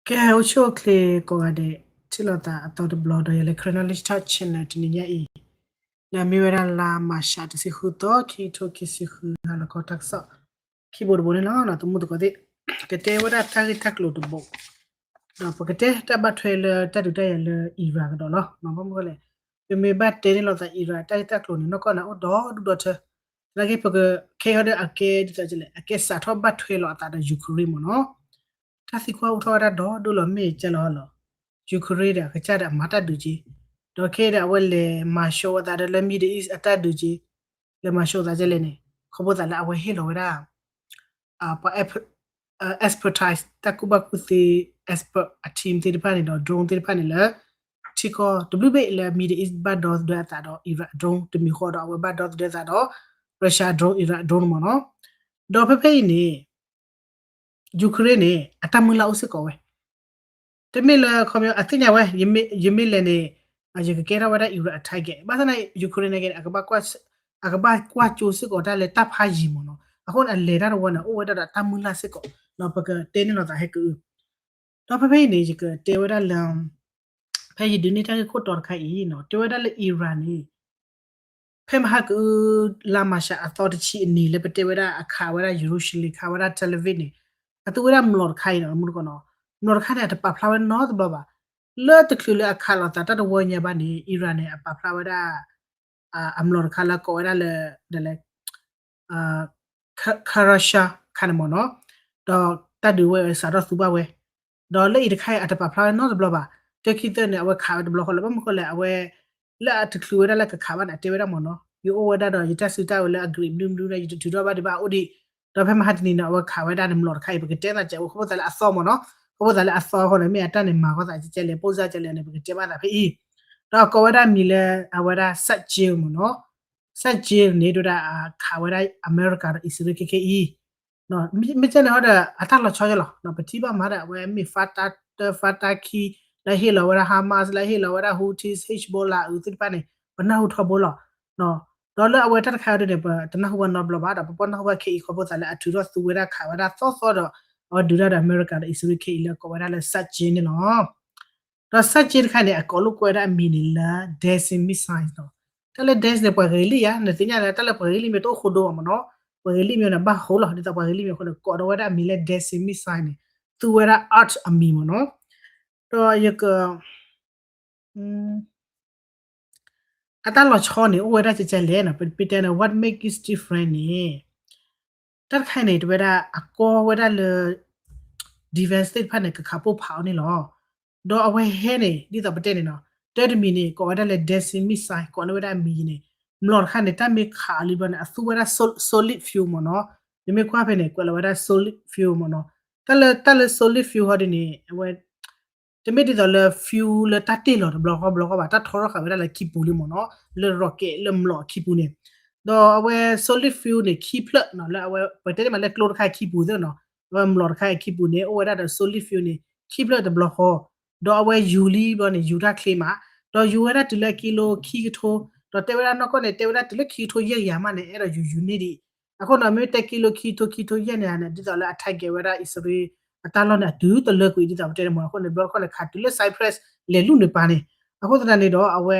ကဲ အိၣ်ဆူၣ်အိၣ်ချ့ကိးဂၤဒဲး ထံၣ်လိာ်သးအသီတဘျီဒီး ယလဲၤ Chronology Talk Channel တနံၤညါအံၤ လၢအမ့ၢ်ဝဲဒၣ်လါမၤရှး တဆံဃုသီ ခံကထိခံဆံဃု ဟါလီၤခီတၢ်ကစီၣ် ခံဘိတဘိန့ၣ်လီၤ. ဒီးသမုၢ်သကိးသ့ၣ် ကတဲဝဲဒၣ်တၢ်ဂ့ၢ်တၢ်ကျိၤတဘိ ဒီးပကတဲတၢ်ဘၣ်ထွဲလၢတၢ်ဒုးတၢ်ယၤလၢ Iran ကဒီးလီၤ. ဘၣ်မနုၤလဲၣ် ပမ့ၢ်ဘၣ်တဲန့ၢ်လိာ်သး Iran တၢ်ဂ့ၢ်တၢ်ကျိၤန့ၣ် နီၢ်ကီၢ်န့ၣ်အိၣ်ဒီဒူၣ်ဒီထၢ သနာ်က့ပကခဲအံၤဒီးအကဲဒ်သိးလဲၣ် အကဲစးထီၣ်ဘၣ်ထွဲလီၤအသးဒီး Ukraine မ့ၢ်နီၤ. တၢ်သံကွၢ်အိၣ်ထီၣ်ဝဲဒၣ်ဒီဒူၣ်လီၤ မ့ၢ်ကဲလီၤဟီလီၤ Ukraine ဒီးအကစၢ်ဒီးအမၤတၢ်ဒုးက့ၤ ဒီးခဲအံၤဒီးအဝဲလဲၤမၤဆှီဝဲသးဒီးလၢ Middle East အတၢ်ဒုးက့ၤ လဲၤမၤဆှီသးကဲလဲၣ်န့ၣ် ခီဖျိသးလၢအဝဲဟ့ၣ်လီၤဝဲဒၣ် ပှၤ expertise တၢ်ကူၣ်ဘၣ်ကူၣ်သ့ expert အ team သ့ၣ်တဖၣ်န့ၣ်ဒီး drone သ့ၣ်တဖၣ်န့ၣ်လၢ ထံကီၢ်တဘျုးဘ့ၣ်လၢ Middle East ဘၣ်ဒီသဒၢအသးဒီး Iran drone တမံၤဃီဒီး အဝဲဘၣ်ဒီသဒၢသးဒီး Russia drone Iran drone မ့ၢ်နီၤ. ဒီးဖဲဖဲအံၤန့ၣ် Ukraine န့ၣ် အတၢ်မုၢ်လၢ်အိၣ်စ့ၢ်ကီးဝဲ တမ့ၢ်လၢခီပညီ အသ့ၣ်ညါဝဲ ယမ့ၢ်လဲၤန့ၣ် ယကကဲထီၣ်ဝဲဒၣ် Iran အ target ဘၣ်ဆၣ်သနာ်က့ Ukraine န့ၣ် အကဘၣ်ကွၢ်ကၠိစ့ၢ်ကီးတၢ်လၢတၢ်ဖးယံၤမ့ၢ်နီၤ. အဃိန့ၣ် အလဲၤတၢ်တဝီန့ၣ် အိၣ်ဝဲဒၣ်ဒီးတၢ်မုၢ်လၢ်စ့ၢ်ကီး ဒီးပကတဲန့ၢ်လိာ်သးဟဲကအု ဒီးဖဲဖဲအံၤန့ၣ် ယကတဲဝဲဒၣ်လၢ ဖဲယဒုးန့ၢ်တၢ်ဂ့ၢ်ခိၣ်တီတခါအံၤနီၤ တဲဝဲဒၣ်လၢ Iran န့ၣ် ဖဲမဟါကအု လါမၤရှးအသီတဆံအနံၤလၢပတဲဝဲဒၣ်အခးဝဲဒၣ် Jerusalem ခးဝဲဒၣ် Tel Aviv န့ၣ် အသူဝဲဒၣ်မျိာ်တခါအံၤနီၤ မူတကီးနီၤ မျိာ်တခါန့ၣ် အတပာ်ဖျါဝဲနီတဘျီဘၣ်. လၢတချုးလၢအခးလိာ်သးတၢ်တဝီညါဘၣ်န့ၣ် Iran န့ၣ် အပာ်ဖျါဝဲဒၣ် အမျိာ်တခါလၢကိးဝဲဒၣ်လၢ ဒ်လဲၣ် Kharasha ခါန့ၣ်မ့ၢ်နီၤ ဒီးတၢ်ဒုးဝဲစးထီၣ်သူဘၣ်ဝဲ ဒီးလၢအံၤတခါအံၤအတပာ်ဖျါဝဲနီတဘျီဘၣ်. တၢ်ခံသၢန့ၣ် အဝဲခးဝဲတဘျီဃီလၢ ဘၣ်မနုၤဃိလဲၣ် အဝဲ လၢအတချုးဝဲဒၣ်လၢကခးဘၣ်န့ၣ် အတဲဝဲဒၣ်မ့ၢ်နီၤ ယအိၣ်ဝဲဒၣ်ဒီးယတၢ်စုတၢ်ဝဲၤလၢအ grade မနုၤမနုၤဒီး ယတထုးထီၣ်ဘၣ်ဒံးဘၣ်အိၣ်ဒံး ဒီးဖဲမဟါတနံၤန့ၣ် အဝဲခးဝဲဒၣ်န့ၣ် မျိာ်တခါအံၤ ပကတဲသးကဲးဝဲ ခီဖျိသးလၢအသီမ့ၢ်နီၤ ခီဖျိသးလၢအသီအဃိန့ၣ် မ့ၢ်အတၢ်န့ၣ်မၤဃီသးကဲလဲၣ် ပိၢ်စၢ်ကဲလဲၣ်န့ၣ် ပကတဲဘၣ်သးဖဲအံၤ ဒီးအကိးဝဲဒၣ်မံၤလၢ အဝဲဒၣ် Saint James မ့ၢ်နီၤ Saint James န့ၣ် ဒိၣ်ဒၣ်အခးဝဲဒၣ်အမဲရကၤဒီးအံၣ်စရ့လးခဲခဲအံၤ မ့ၢ်ကဲန့ၣ်ဟီဒီး အတၢ်လီၤဆီယဲလီၤ ပထံၣ်ဘၣ်မၤဒီး အဝဲမ့ၢ် Fatah တၢ် Fatah ခံ လၢဟ့ၣ်လီၤဝဲဒၣ် Hamas လၢဟ့ၣ်လီၤဝဲဒၣ် Houthis Hezbollah အုးသ့ၣ်တဖၣ်န့ၣ် ပနၢ်ဟူထီဘိလီၤ. ဒီးလၢအဝဲတၢ်တခါအံၤဒ်န့ၣ် ပတနၢ်ဟူဘၣ်နီတဘျီဘၣ် ဒီးပပနၢ်ဟူဘၣ်ခဲအံၤ ခီဖျိသးလၢအထုးထီၣ်သူဝဲဒၣ်ခးဝဲဒၣ်သီသီဒီး အဝဲဒုးတၢ်ဒီးအမဲရကၤဒီးအံၣ်စရ့လးခဲအံၤ လၢအကိးဝဲဒၣ်လၢ Saint James န့ၣ်လီၤ. ဒီး Saint James တခါန့ၣ် အကိးလိာ်ကွဲဝဲဒၣ်အမံၤန့ၣ်လၢ dancing missile နီၤ တၢ်လၢ dance န့ၣ် ပှၤဂ့ၤလံယါ နသ့ၣ်ညါလၢတၢ်လၢပှၤဂ့ၤလံမ့ၢ်တအိၣ်ဃိဒိဘၣ်မ့ၢ်နီၤ ပှၤဂ့ၤလံမ့ၢ်န့ၣ် ဘၣ်ဟိလီၤ ဒ်သိးပှၤဂ့ၤလံမ့ၢ်အဃိန့ၣ် ကိးဒီးဝဲဒၣ်အမံၤလၢ dancing missile န့ၣ် သူဝဲဒၣ် art အမံၤမ့ၢ်နီၤ ဒီးယက အတၢ်လီၤဆီန့ၣ် အိၣ်ဝဲဒၣ်ကဲကဲလဲၣ်နီၤ ပတဲန့ၣ် what make it different န့ၣ် တၢ်တခါအံၤန့ၣ် တဝဲဒၣ်အကီဝဲဒၣ်လၢ defense သ့ၣ်တဖၣ်န့ၣ် ကခးပိၢ်ဖးအီၤန့ၣ်လီၤ. ဒီးအဝဲဟဲန့ၣ် ဒ်သိးပတဲန့ၣ်နီၤ တၢ်တမံၤန့ၣ် ကိးဝဲဒၣ်လၢ dancing missile ကိးန့ၢ်ဝဲဒၣ်အမံၤန့ၣ် မျိာ်တခါန့ၣ် တၢ်မ့ၢ်ခးလံဘျီန့ၣ် အသူဝဲဒၣ် sol- solid fuel မ့ၢ်နီၤ နမ့ၢ်ကွၢ်ဖဲန့ၣ် ကွဲးလီၤဝဲဒၣ် solid fuel မ့ၢ်နီၤ တၢ်လၢ တၢ်လၢ solid fuel ဟီဒ်န့ၣ် အဝဲ တမ့ၢ်ဒ်သိးလၢ fuel လၢတၢ်တ့ၢ်လီၤတဘျီဃီဘျီဃီဘၣ် တၢ်ထီထီၣ်ဃာ်ဝဲဒၣ်လၢခံပူၤလံမ့ၢ်နီၤ လၢ rocket လၢမျိာ်အခံပူၤန့ၣ် ဒီးအဝဲ solid fuel န့ၣ် ခံဖျၢၣ်နီၤ လၢအဝဲ ပတဲန့ၣ်မးလၢကျိတခါအခံပူၤသ့ၣ်နီၤ အဝဲမျိာ်တခါအခံပူၤန့ၣ် အိၣ်ဝဲဒၣ်ဒီး solid fuel န့ၣ် ခံဖျၢၣ်တဘျီဃီ ဒီးအဝဲယူၤလံဘျီန့ၣ် ယူၤတၢ်ချ့မး ဒီးယူၤဝဲဒၣ်တုၤလၢကံလိခံကထိ ဒီးတဲဝဲဒၣ်နီၢ်ကီၢ်န့ၣ် တဲဝဲဒၣ်တုၤလၢခံကထိယဲၢ်ကယၤမးန့ၣ် အဲၣ်ဒိးယူၤယူၤန့ၢ်ဒံး အဃိန့ၣ် မ့ၢ်တဲကံလိခံကထိခံကထိယဲၢ်န့ၣ်န့ၣ် ဒ်သိးလၢအ target ဝဲဒၣ်အံၣ်စရ့လး အတၢ်လီၢ်န့ၣ် အတုၤတလၢကွံာ်ဒ်သိးပတဲန့ၣ်မ့ၢ် အဃိန့ၣ် ဘျီတခီန့ၣ် ခးတုၤလၢ Cyprus လဲၤလူၤန့ၣ်ပၤန့ၣ် အဃိသတးန့ၣ်ဒီး အဝဲ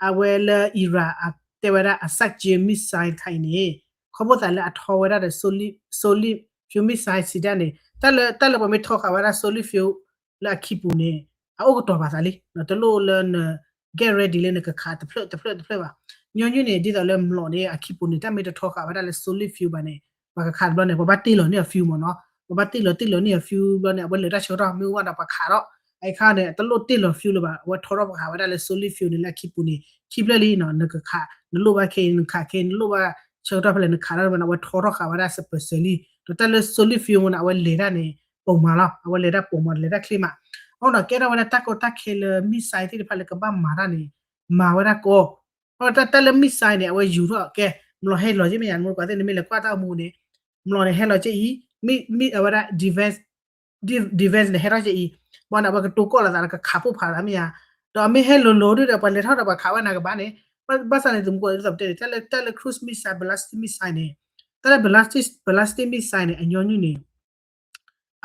အဝဲလၢ Iran အတဲဝဲဒၣ်အ Saint James missile တခါအံၤန့ၣ် ခီဖျိသးလၢအထီဝဲဒၣ်ဒီး solid fuel missile စံးဒၣ်န့ၣ် တၢ်လၢ တၢ်လၢပှၤမ့ၢ်ထီဃာ်ဝဲဒၣ် solid fuel လၢအခံပူၤန့ၣ် အအိၣ်ကတီၤပာ်သးလံ တလိၣ်လၢန get ready လၢနကခးတဖျၢၣ်တဖျၢၣ်တဖျၢၣ်ဘၣ် ညီနုၢ်န့ၣ် ဒ်သိးလၢမျိာ်န့ၣ် အခံပူၤန့ၣ် တၢ်မ့ၢ်တထီဃာ်ဝဲဒၣ်လၢ solid fuel ဘၣ်န့ၣ် ပှၤကခးတဘျီန့ၣ် ပှၤဘၣ်တ့ၢ်လီၤန့ၢ်အ fuel မ့ၢ်နီၤ ပှၤဘၣ်တ့ၢ်လီၤတ့ၢ်လီၤန့ၢ်အ fuel ဘျီန့ၣ် အဝဲလဲၤတၢ်ဆၢကတီၢ် မ့ၢ်ဝဲဒီးပှၤခးဒီး အခါန့ၣ် တလိၣ်တ့ၢ်လီၤ fuel လၢၤဘၣ် အဝဲထီထီၣ်ပှၤခးဝဲဒၣ်လၢ solid fuel န့ၣ် လၢအခံပူၤန့ၣ် ခံဖျၢၣ်လံနီၤ နကခး နလိၣ်ဘၣ်ခဲအံၤ နခးခဲအံၤ နလိၣ်ဘၣ်ဆၢကတီၢ်ဖဲလဲၣ် နခးထီၣ်ဘၣ်န့ၣ် အဝဲထီထီၣ်ဃာ်ဝဲဒၣ် special လံ ဒီးတၢ်လၢ solid fuel မ့ၢ်န့ၣ် အဝဲလဲၤတၢ်န့ၣ် ပိာ်မၤလီၤ အဝဲလဲၤတၢ်ပိာ်မၤ လဲၤတၢ်ချ့မး အဃိန့ၣ် ကဲထီၣ်ဝဲဒၣ်တၢ်ကီတၢ်ခဲလၢ missile သ့ၣ်တဖၣ်လၢကဘၣ်မၤတၢ်န့ၣ် မၤဝဲဒၣ်ကီ တၢ်လၢ missile န့ၣ် အဝဲယူၤထီၣ်ကဲ မျိာ်ဟဲလီၤက့မ့ၢ်ယါ မ့ၢ်ကွၢ်သ့ၣ် နမ့ၢ်လဲၤကွၢ်တၢ်အိၣ်မူန့ၣ် မျိာ်န့ၣ်ဟဲလီၤက့အံၤ မ့ၢ် မ့ၢ်အဝဲဒၣ် defense defense န့ၣ် ဟဲထီၣ်က့အံၤ ဘၣ်န့ၣ် အဝဲကတိၤကီၢ်လိာ်သးဒီးကခးပိၢ်ဖးသးမ့ၢ်ယါ ဒီးအမ့ၢ်ဟဲလိၤလိၤဒ်ဒီး ပှၤလဲၤထီၣ်ဒီးပှၤခးဝဲ နၤကဘၣ်န့ၣ် ဘၣ်ဆၣ်န့ၣ် သုးမုၢ်ကိၣ်ဒ်သိးပတဲန့ၣ် တၢ်လၢ တၢ်လၢ cruise missile ballistic missile န့ၣ် တၢ်လၢ ballistic ballistic missile န့ၣ် အညီနုၢ်န့ၣ်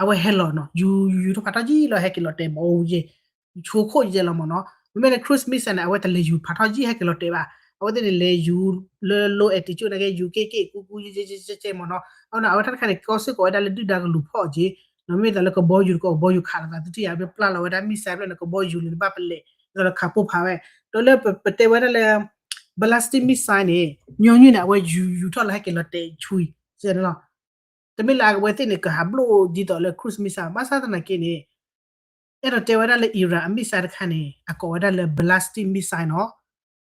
အဝဲဟဲလီၤနီၤ ယူၤ ယူၤထီၣ်ဖးထီၣ်ယံာ်လီၤ ဟဲက့ၤလီၤတဲာ်ဘီယဲၢ် ဆိခိၣ်ယဲၢ်လီၤမ့ၢ်နီၤ. မ့မ့ၢ်လၢ cruise missile န့ၣ် အဝဲတလဲၤယူၤဖးထီၣ်ယံာ် ဟဲက့ၤလီၤတဲာ်ဘၣ်. အဝဲသ့ၣ်န့ၣ် လဲၤယူၤလၢ low altitude န့ၣ်က့ ယူၤက့ၣ်က့ၣ်ကူကူယဲၢ်ယဲၢ်ယဲၢ်ယဲၢ်မ့ၢ်နီၤ. အဝဲန့ၣ် အဝဲတၢ်တခါန့ၣ် ကီစ့ၢ်ကီးဝဲဒၣ်လၢဒုၣ်ဒါကလူၤဖီၣ်အီၤက့ နီၤ မ့ၢ်သးလၢကဘီယူၤတကိး ကဘီယူၤခးလိာ်သး သုထံၣ်ယၤ မ့ၢ်ပျၢ်လီၤဝဲဒၣ် missile ဖျၢၣ်န့ၣ် ကဘီယူၤလံ နဘၣ်ပလဲၤ ဒ်သိးလၢခးပိၢ်ဖးဝဲ. ဒီးလၢပတဲဝဲဒၣ်လၢ ballistic missile န့ၣ် ညီနုၢ်န့ၣ် အဝဲယူၤယူၤထီၣ်လၢဟဲက့ၤလီၤတဲာ်ဆူအံၤ စဲန့ၣ်လီၤ. တမ့ၢ်လၢအဝဲသ့ၣ်န့ၣ် ကဟးဘျီၣ်ဒ်သိးလၢ cruise missile ဘၣ်ဆၣ်သနာ်က့န့ၣ် အဲၣ်ဒိးတဲဝဲဒၣ်လၢ Iran အ missile တခါန့ၣ် အကိးဝဲဒၣ်လၢ ballistic missile နီၤ.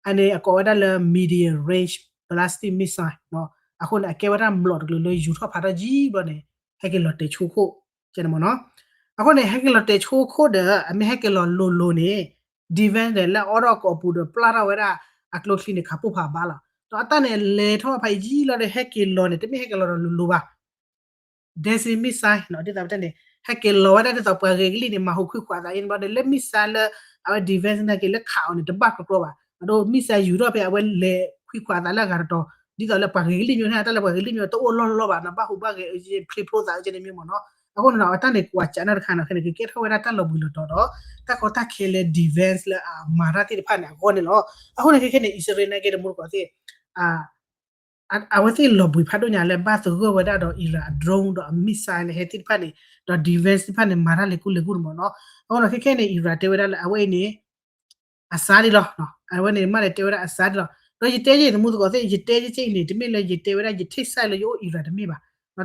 အန့ၣ်အကိးဝဲဒၣ်လၢ medium range ballistic missile နီၤ. အဃိန့ၣ် အကဲဝဲဒၣ်မျိာ်တကလုာ်လၢယူၤထီၣ်ဖးထီၣ်ယံာ်ဘျီန့ၣ် ဟဲက့ၤလီၤတဲာ်ဆိခိၣ် ကဲန့ၣ်မ့ၢ်နီၤ. အဃိန့ၣ် ဟဲက့ၤလီၤတဲာ်ဆိခိၣ်ဒီး အမ့ၢ်ဟဲက့ၤလီၤလိၤလိၤန့ၣ် defense န့ၣ် လၢအအိၣ်ထီၣ်ကိးပူၤဒီးပျၢ်ထီၣ်ဝဲဒၣ် အကျိချံန့ၣ် ခးပိၢ်ဖးဘၣ်လီၤ. ဒီးအတၢ်န့ၣ် လဲၤထီၣ်ဖးယံာ်လီၤဒီး ဟဲက့ၤလီၤန့ၣ် တမ့ၢ်ဟဲက့ၤလီၤဒီးလိၤလိၤဘၣ် daisy missile နီၤ ဒ်သိးပတဲန့ၣ် ဟဲက့ၤလီၤဝဲဒၣ်ဒ်သိးပှၤဂဲၤကလံၢ်န့ၣ် မၤဟူးခွံခွးသးအံၤန့ၣ်ဘျီဒီး လၢ missile လၢ အဝဲ defense နာ်က့လၢခးအီၤန့ၣ် တဘၣ်ကြီကြီဘၣ်. အဒိ missile ယူၤထီၣ်ဖဲအဝဲလဲၤခွံခွးသးလၢအဂၤတတီၤ ဒ်သိးလၢပှၤဂဲၤကလံၢ်မ့ၢ်န့ၣ် တၢ်လၢပှၤဂဲၤကလံၢ်မ့ၢ်တအိၣ်လီၢ်လီၢ်ဘၣ်နီၤ ဘၣ်ဟူးဘၣ်ဂဲၤ ချ့ဖျိသးကဲန့ၣ်မ့ၢ်နီၤ. အဃိန့ၣ်နီၤ အတၢ်န့ၣ်ကွၢ်စးနီတခါနီၤ ခဲန့ၣ် ကကဲထီၣ်ဝဲဒၣ်တၢ်လီၤဘှံးလီၤတီၤဒီး တၢ်ကီတၢ်ခဲလၢ defense လၢအမၤတၢ်သ့ၣ်တဖၣ်န့ၣ် အဂီၢ်န့ၣ်လီၤ. အဃိန့ၣ် ခဲခဲန့ၣ် အံၣ်စရ့လးနာ်က့တမူတကိးသ့ၣ် အဝဲသ့ၣ်လီၤဘှံးဖးဒိၣ်ညါလၢဘၣ်သဂၢၢ်ဝဲဒၣ်ဒီး Iran အ drone ဒီးအ missile လၢဟဲသ့ၣ်တဖၣ်န့ၣ် ဒီး defense သ့ၣ်တဖၣ်န့ၣ် မၤတၢ်လဲၤကူလဲၤကူတမ့ၢ်နီၤ. အဃိန့ၣ် ခဲခဲန့ၣ် Iran တဲဝဲဒၣ်လၢအဝဲအံၤန့ၣ် အစးဒ်လီၤ. အဝဲန့ၣ်မ့ၢ်လဲၤတဲဝဲဒၣ်အစးဒ်လီၤ. ဒီးယတဲယဲၢ်တမူတကိးသ့ၣ် ယတဲယဲၢ်အံၤန့ၣ် တမ့ၢ်လၢယတဲဝဲဒၣ် ယထံၣ်စၢ်လၢယအိၣ် Iran တမ့ၢ်ဘၣ်.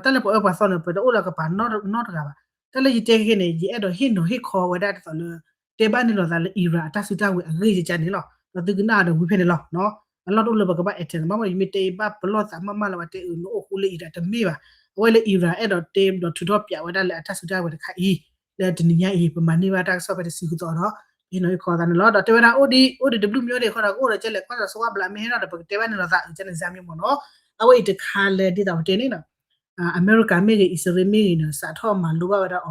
တၢ်လၢပှၤအၢပှၤသီန့ၣ် ပတအိၣ်လၢကပၤနီတဂၤဘၣ်. တၢ်လၢယတဲခဲန့ၣ် ယအဲၣ်ဒိးဟ့ၣ်နီၤဟ့ၣ်ခီဝဲဒၣ်ဒ်သိးလၢ တဲဘၣ်န့ၣ်လိာ်သးလၢ Iran အတၢ်စုတၢ်ဝဲၤအဂ့ၢ်ယကန့ၣ်လီၤ. ဒီးသုကနၣ်အီၤဒီးဝံၤဖဲန့ၣ်လီၤ. အလီၢ်တအိၣ်လၢပကဘၣ် အတ မ့ၢ်ယမ့ၢ်တဲဘၣ်ပလီၢ်သးမးမးလၢပှၤတဲအၢနအိၣ်ဃူလၢ Iran တမ့ၢ်ဘၣ်. အဝဲလၢ Iran အဲၣ်ဒိးတဲဒီးထုးထီၣ်ပၠးဝဲဒၣ်လၢအတၢ်စုတၢ်ဝဲၤတခါအံၤ လၢတနံၤညါအံၤ ပမၤန့ၢ်ဘၣ်တၢ်ကစီၣ်ဖဲတဆံဃုသီဒီး ဟ့ၣ်နီၤဟ့ၣ်ခီသးန့ၣ်လီၤ. ဒီးတဲဝဲဒၣ်အိၣ်ဒံး အိၣ်ဒံးတဘျုးမံၤအိၣ်ဒံးအဃိဒီး ကအိၣ်ဒီးကဲလဲၣ် ကွၢ်စးစဝါဘျး မ့ၢ်ဟဲထီၣ်ဒီး ပကတဲဘၣ်န့ၣ်လိာ်သးအုးကန့ၣ်စၢ်မ့ၢ်မ့ၢ်နီၤ. အဝဲအံၤတခါလၢဒ်သိးပတဲန့ၣ်နီၤ အမဲရကၤမ့ၢ်ဂ့ၤ အံၣ်စရ့လးမ့ၢ်ဂ့ၤန့ၣ် စးထီၣ်မၤလိဘၣ်ဝဲဒၣ်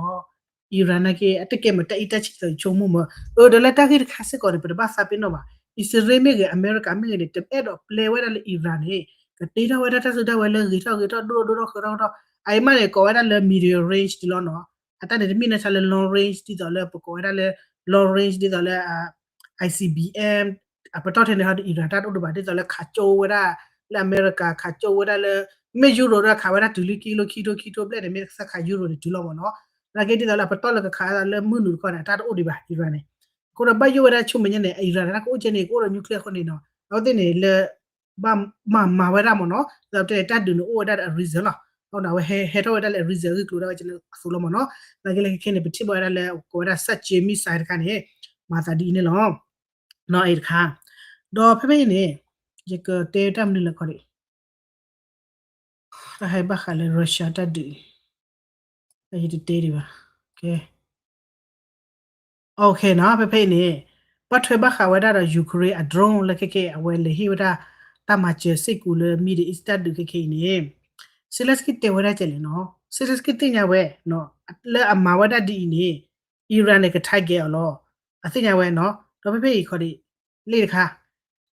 အီၤ Iran နာ်က့ အတကဲမ့ၢ်တၢ်အံၣ်တၢ်ဆံးသီးဆိကမိၣ်မ့ၢ် အၢဒီးလၢတၢ်ဂ့ၢ်တခါစ့ၢ်ကီးန့ၣ် ပတဘၣ်သးပ့ၤနီၣ်ဘၣ်. အံၣ်စရ့လးမ့ၢ်ဂ့ၤ အမဲရကၤမ့ၢ်ဂ့ၤန့ၣ် တအဲၣ်ဒိးပျဲဝဲဒၣ်လၢ Iran န့ၣ် ကတ့ထီၣ်ဝဲဒၣ်တၢ်စုတၢ်ဝဲၤလၢဂ့ၤထီၣ်ဂ့ၤထီၣ် ဒိၣ်ထီၣ်ဒိၣ်ထီၣ်ဃၢၤထီၣ်ဃၢၤထီၣ် အအံၤမးန့ၣ် ကိးဝဲဒၣ်လၢ medium range ဒ်လီၤနီၤ. အတၢ်န့ၣ်တမ့ၢ်နီၢ်ဆါလၢ long range ဒ်သိးလၢပကိးဝဲဒၣ်လၢ long range ဒ်သိးလၢ ICBM အပတီၢ်ထဲန့ၣ်ဟီဒီး Iran တၢ်တအိၣ်ဒံးဘၣ် ဒ်သိးလၢခးကၠိဝဲဒၣ် လၢအမဲရကၤ ခးကၠိဝဲဒၣ်လၢ မ့ၢ်ယူရိၤဒီးခးဝဲဒၣ်တုၤလၢကံလိခံထိခံထိဘျဲၣ်န့ၣ် မ့ၢ်သးခးယူရိၤန့ၣ်တုၤလီၤမ့ၢ်နီၤ. နာ်က့ဒ်သိးလၢအပတီၢ်လၢကခးလၢမုၢ်နုာ်တခီန့ၣ် အတၢ်တအိၣ်ဒံးဘၣ် Iran န့ၣ်. အဃိဒီးဘၣ်ယိၣ်ဝဲဒၣ်ဆိကမိၣ်ညါန့ၣ် Iran န့ၣ် တၢ်ကအိၣ်ကဲန့ၣ် ကအိၣ်ဒီး nuclear အဃိန့ၣ်နီၤ အဝဲသ့ၣ်န့ၣ်လၢ ဘၣ်မၤမၤဝဲဒၣ်မ့ၢ်နီၤ ဒ်သိးပတဲန့ၣ် တၢ်ဒုးန့ၣ်အိၣ်ဝဲဒၣ်ဒီးအ reason လီၤ. အဃိန့ၣ် အဝဲဟဲဟဲထီၣ်ဝဲဒၣ်လၢအ reason အဂ့ၢ်ကျိၤဒၣ်ဝဲကလၢအသိးလီၤမ့ၢ်နီၤ. နာ်က့လၢခဲခဲန့ၣ် ပထံၣ်ဘၣ်ဝဲဒၣ်လၢကိးဝဲဒၣ် စၢ်ကၠ့ missile တခါန့ၣ် မၤသးဒ်အံၤန့ၣ်လီၤ. နီၢ်အံၤတခါ ဒီးဖဲဖဲအံၤန့ၣ် ယကတဲတၢ်မနုၤလဲၣ်ခီဒံး တၢ်ဟဲဘၣ်ဃးလၢ Russia တၢ်ဒုး ယတတဲဒံးဘၣ်. နီၢ် ဖဲဖဲအံၤန့ၣ် ဘၣ်ထွဲဘၣ်ဃးဝဲဒၣ်ဒီး Ukraine အ drone လၢခဲခဲအံၤ အဝဲလဲၤဟ့ၣ်ဝဲဒၣ် တၢ်မၤစၢၤစ့ၢ်ကီးလၢ Middle East တၢ်ဒုးခဲခဲအံၤန့ၣ် Zelensky တဲဝဲဒၣ်ကဲလဲၣ်နီၤ Zelensky သ့ၣ်ညါဝဲ လၢအမၤဝဲဒၣ်ဒ်အံၤန့ၣ် Iran န့ၣ် က target အီၤလီၤ. အသ့ၣ်ညါဝဲနီၤ ဒီးဖဲဖဲအံၤခီဒံး လ့ၣ်တခါ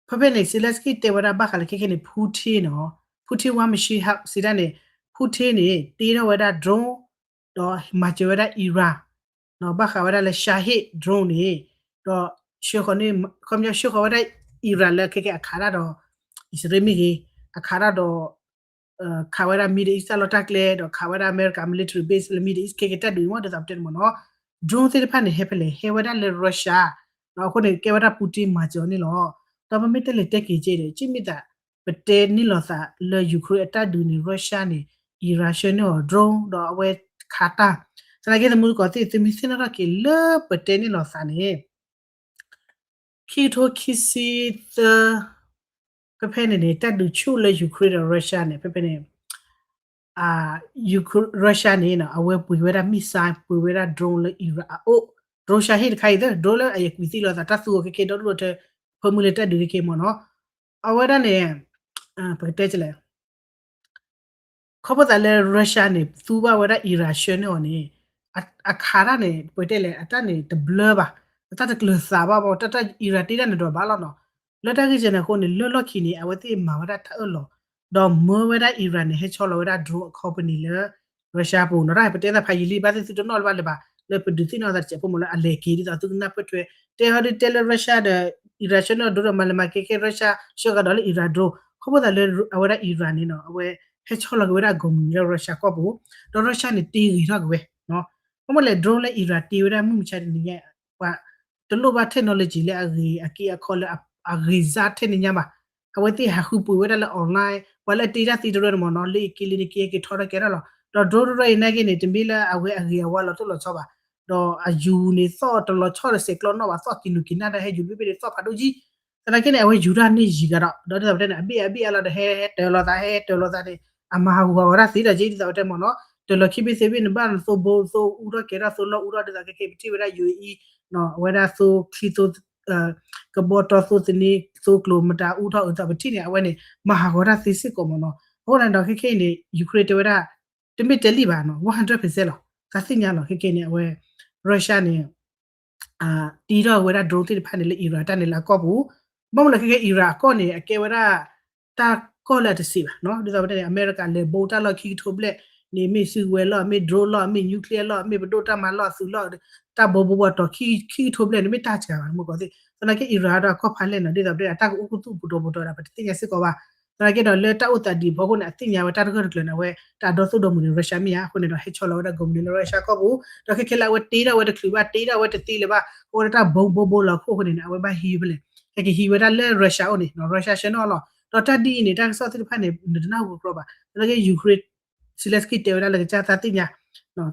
ဖဲဖဲန့ၣ် Zelensky တဲဝဲဒၣ်ဘၣ်ဃးလၢခဲခဲန့ၣ် Putin နီၤ Putin ဝါမၤရှံဟးစံးတၢ်န့ၣ် Putin န့ၣ် တ့ထီၣ်ဝဲဒၣ် drone ဒီးမၤစၢၤဝဲဒၣ် Iran ဘၣ်ဃးဝဲဒၣ်လၢ Shahed drone န့ၣ် ဒီး ဆှၢဃီၤန့ၣ် ခီပညီဆှၢဃီၤဝဲဒၣ် Iran လၢခဲခဲအခးတၢ်ဒီး အံၣ်စရ့လးမ့ၢ်ဂ့ၤ အခးတၢ်ဒီး ခးဝဲဒၣ် Middle East တၢ်လီၢ်တၢ်ကျဲ ဒီးခးဝဲဒၣ် America military base လၢ Middle East ခဲခဲတၢ်ဒုးမ့ၢ်ဒ်သိးပတဲန့ၣ်မ့ၢ်နီၤ drone သ့ၣ်တဖၣ်န့ၣ် ဟဲဖဲလဲၣ် ဟဲဝဲဒၣ်လၢ Russia အဃိန့ၣ် ကဲဝဲဒၣ် Putin မၤစၢၤအီၤန့ၣ်လီၤ. ဒီးပမ့ၢ်တဲလဲၤတဲက့ၤက့ၤဒီး ကမ့ၢ်သး ပတဲန့ၢ်လီၤသးလၢ Ukraine အတၢ်ဒုးန့ၣ် Russia န့ၣ် Iran ဆှၢန့ၢ်အီၤ drone ဒီးအဝဲခးတၢ် သနာ်က့သမူသကိးသ့ၣ် သုမ့ၢ်သ့ၣ်နီၣ်ထီၣ်က့ၤလၢပတဲန့ၢ်လီၤသးန့ၣ် ခံကထိခံဆံသၢ ဖဲဖဲန့ၣ်န့ၣ် တၢ်ဒုးဆူၣ်လၢ Ukraine ဒီး Russia န့ၣ် ဖဲဖဲန့ၣ် Russia န့ၣ် အဝဲပှ့ၤဝဲဒၣ် missile ပှ့ၤဝဲဒၣ် drone လၢ Iran အအိၣ် drone Shahed တခါအံၤ drone လၢအယကွံာ်သံလီၤသးတၢ်သူအီၤခဲခဲဒီဒူၣ်ဒီထၢ ဖၢမုၢ်လၢတၢ်ဒုးခဲခဲမ့ၢ်နီၤ အဝဲဒၣ်န့ၣ် ပကတဲလဲၣ် ခီဖျိသးလၢ Russia န့ၣ် သူဘၣ်ဝဲဒၣ် Iran ဆှၢန့ၢ်အီၤန့ၣ် အခးတၢ်န့ၣ် ပတဲလဲၣ် အတၢ်န့ၣ်တဘျၢဘၣ် အတၢ်တကျၢၤသးဘၣ်ဘၣ် တၢ်တၢ် Iran တ့တၢ်န့ၣ်ဒီးဘၣ်လီၤနီၤ လၢတၢ်ဂ့ၢ်စဲန့ၣ်အဃိန့ၣ် လၢလီၢ်ခံန့ၣ် အဝဲသ့ၣ်မၤဝဲဒၣ်တၢ်အၢၣ်လီၤ ဒီးမၢဝဲဒၣ် Iran န့ၣ် ဟဲဆီလီၤဝဲဒၣ် drone အ company လၢ Russia ပူၤနီၤ တၢ်ပတဲသးဖးယံာ်လံ ဘၣ်သ့ၣ်သုတနီၣ်လၢၤဘၣ်လၢၤဘၣ် လၢပဒုးသ့ၣ်နီၣ်သးတစဲးဖိမ့ၢ်လၢအလဲၤက့ၤဒ်သိးသုကနၢ်ပၢၢ်ထွဲ တဲဟီဒုးတဲလၢ Russia ဒီး Iran ဆှၢန့ၢ်ဒိၣ်ဒီးမၤလဲၤမၤက့ၤခဲ Russia ဆှၢကဒီးလၢ Iran drone ခီဖျိသးလၢအဝဲဒၣ် Iran န့ၣ်နီၤ အဝဲဟဲဆီလီၤက့ၤဝဲဒၣ်အဂီၢ်မုၢ်လၢ Russia ကီၢ်ပူၤ ဒီး Russia န့ၣ်တ့ဂ့ၤထီၣ်က့ၤဝဲ ဘၣ်မနုၤလဲၣ် drone လၢ Iran တ့ဝဲဒၣ်မုၢ်မဆါတနံၤညါ ပှၤတလိၣ်ဘၣ် technology လၢအဂ့ၤအက့အခီလၢအဂ့ၤစၢ်ထဲန့ၣ်ညါဘၣ်. အဝဲသ့ၣ်ဟးဃုပှ့ၤဝဲဒၣ်လၢ online ပှၤလၢအတ့တၢ်သံတရၢန့ၣ်မ့ၢ်နီၤ လၢအက့လံန့ၣ်က့ဟဲက့ၤထီထီၣ်ကဲထီၣ်လီၤ. ဒီး drone တရၢအံၤနာ်က့န့ၣ် တမ့ၢ်လၢအဝဲအဂ့ၤအဝါလီၤတိၢ်လီၤဆီဘၣ်. ဒီးအယူၤန့ၣ်သီၣ်တလီၤဆီဒီးစဲးကျီနီၣ်ဘၣ် သီၣ်က့ၤနူာ်က့ၤနၢ်ဒၣ်ဟဲယူၤဘ့ၣ်ဘ့ၣ်န့ၣ်သီၣ်ဖးဒိၣ်ကံ သနာ်က့န့ၣ် အဝဲယူၤတၢ်န့ၢ်ယံၤကဒီး ဒီးဒ်သိးပတဲန့ၣ် အဘ့ၣ်အဘ့ၣ်အလီၤဒီးဟဲဟဲတၢၤလီၤသး ဟဲဟဲတၢၤလီၤသးန့ၣ် အမၤဟးဂူာ်ဟးဂီၤတၢ်သ့ဒီးက့ ဒ်သိးပတဲမ့ၢ်နီၤ တၢၤလီၤခံဘ့ၣ်သ့ဘ့ၣ်န့ၣ် ဘၣ်သိဘိသိအူထီၣ်ကဲထီၣ်သိလီၢ်အူထီၣ် ဒ်သိးကက့ၤပထံၣ်ဝဲဒၣ် ယူၤအံၤ အဝဲဒၣ်သိချံသိ ကဘီတီသိသန့ သိကျိၤမတၤအူထီၣ်အုးသးပထံၣ်န့ၣ် အဝဲန့ၣ် မၤဟးဂီၤတၢ်သ့စ့ၢ်ကီးမ့ၢ်နီၤ. အဃိန့ၣ်ဒီးခဲခဲအံၤန့ၣ် Ukraine တဲဝဲဒၣ် တမ့ၢ်တဲလံဘၣ်နီၤ one hundred percent လီၤ သးသ့ၣ်ညါလီၤ ခဲခဲအံၤန့ၣ် အဝဲ Russia န့ၣ် တ့ထီၣ်ဝဲဒၣ် drone သ့ၣ်တဖၣ်န့ၣ်လၢ Iran တၢ်န့ၣ်လၢအကီၢ်ပူၤ ဘၣ်မနုၤလဲၣ်ခဲခဲ Iran အကီၢ်န့ၣ် အကဲဝဲဒၣ် တၢ်ကီၢ်လၢအတစံးဘၣ်နီၤ ဒ်သိးပတဲန့ၣ် အမဲရကၤလဲၤဘိတၢ်လီၢ်ခံကထိဘျဲၣ်န့ၣ် မ့ၢ်စုကဝဲၤလီၢ် မ့ၢ် drone လီၢ် မ့ၢ် nuclear လီၢ် မ့ၢ်ပဒိၣ်တၢ်မၤလီၢ်အသုးလီၢ် တၢ်ဘိဘိဘိတီၤခံကထိဘျဲၣ်န့ၣ် မ့ၢ်တၢ်စှၤဘၣ်မ့ၢ်ကီးသ့ၣ် သနာ်က့ Iran ဒီးအကီၢ်ဖးလဲၢ်နီၤ ဒ်သိးပတဲအတၢ်ကအိၣ်ကသူၣ်ပူၤတီၤပူၤတီၤဒၣ် ပတသ့ၣ်ညါစ့ၢ်ကီးဘၣ် သနာ်က့ဒီးလၢတၢ်အိၣ်သးဒ်အံၤအဖီခိၣ်န့ၣ် အသ့ၣ်ညါဝဲတၢ်တဂၢၢ်တကျၢၤန့ၣ် အဝဲတၢ်ဒီသူၣ်ဒီမုၢ်န့ၣ် Russia မ့ၢ်ဧါ အဃိန့ၣ်ဒီးဟဲဆီလီၤဝဲဒၣ်ဂီၢ်မုၢ်န့ၣ်လၢ Russia ကီၢ်ပူၤ ဒီးခဲခဲလၢအဝဲတ့ထီၣ်ဝဲတချုးဘၣ် တ့ထီၣ်ဝဲတသ့လၢၤဘၣ် အဝဲဒၣ်တၢ်ဘိဘိဘိလီၤခိၣ်အဃိန့ၣ် အဝဲဘၣ်ဟံးဖဲလဲၣ် ဟဲက့ၤဟံးဝဲဒၣ်လၢ Russia အိၣ်န့ၣ် Russia ဆှၢန့ၢ်အီၤလီၤ ဒီးတၢ်ဒ်အံၤန့ၣ် တၢ်ကစီၣ်သ့ၣ်တဖၣ်န့ၣ် နတနၢ်ဟူကကြီဘၣ် သနာ်က့ Ukraine Zelensky တဲဝဲဒၣ်လၢကစၢ်သးသ့ၣ်ညါ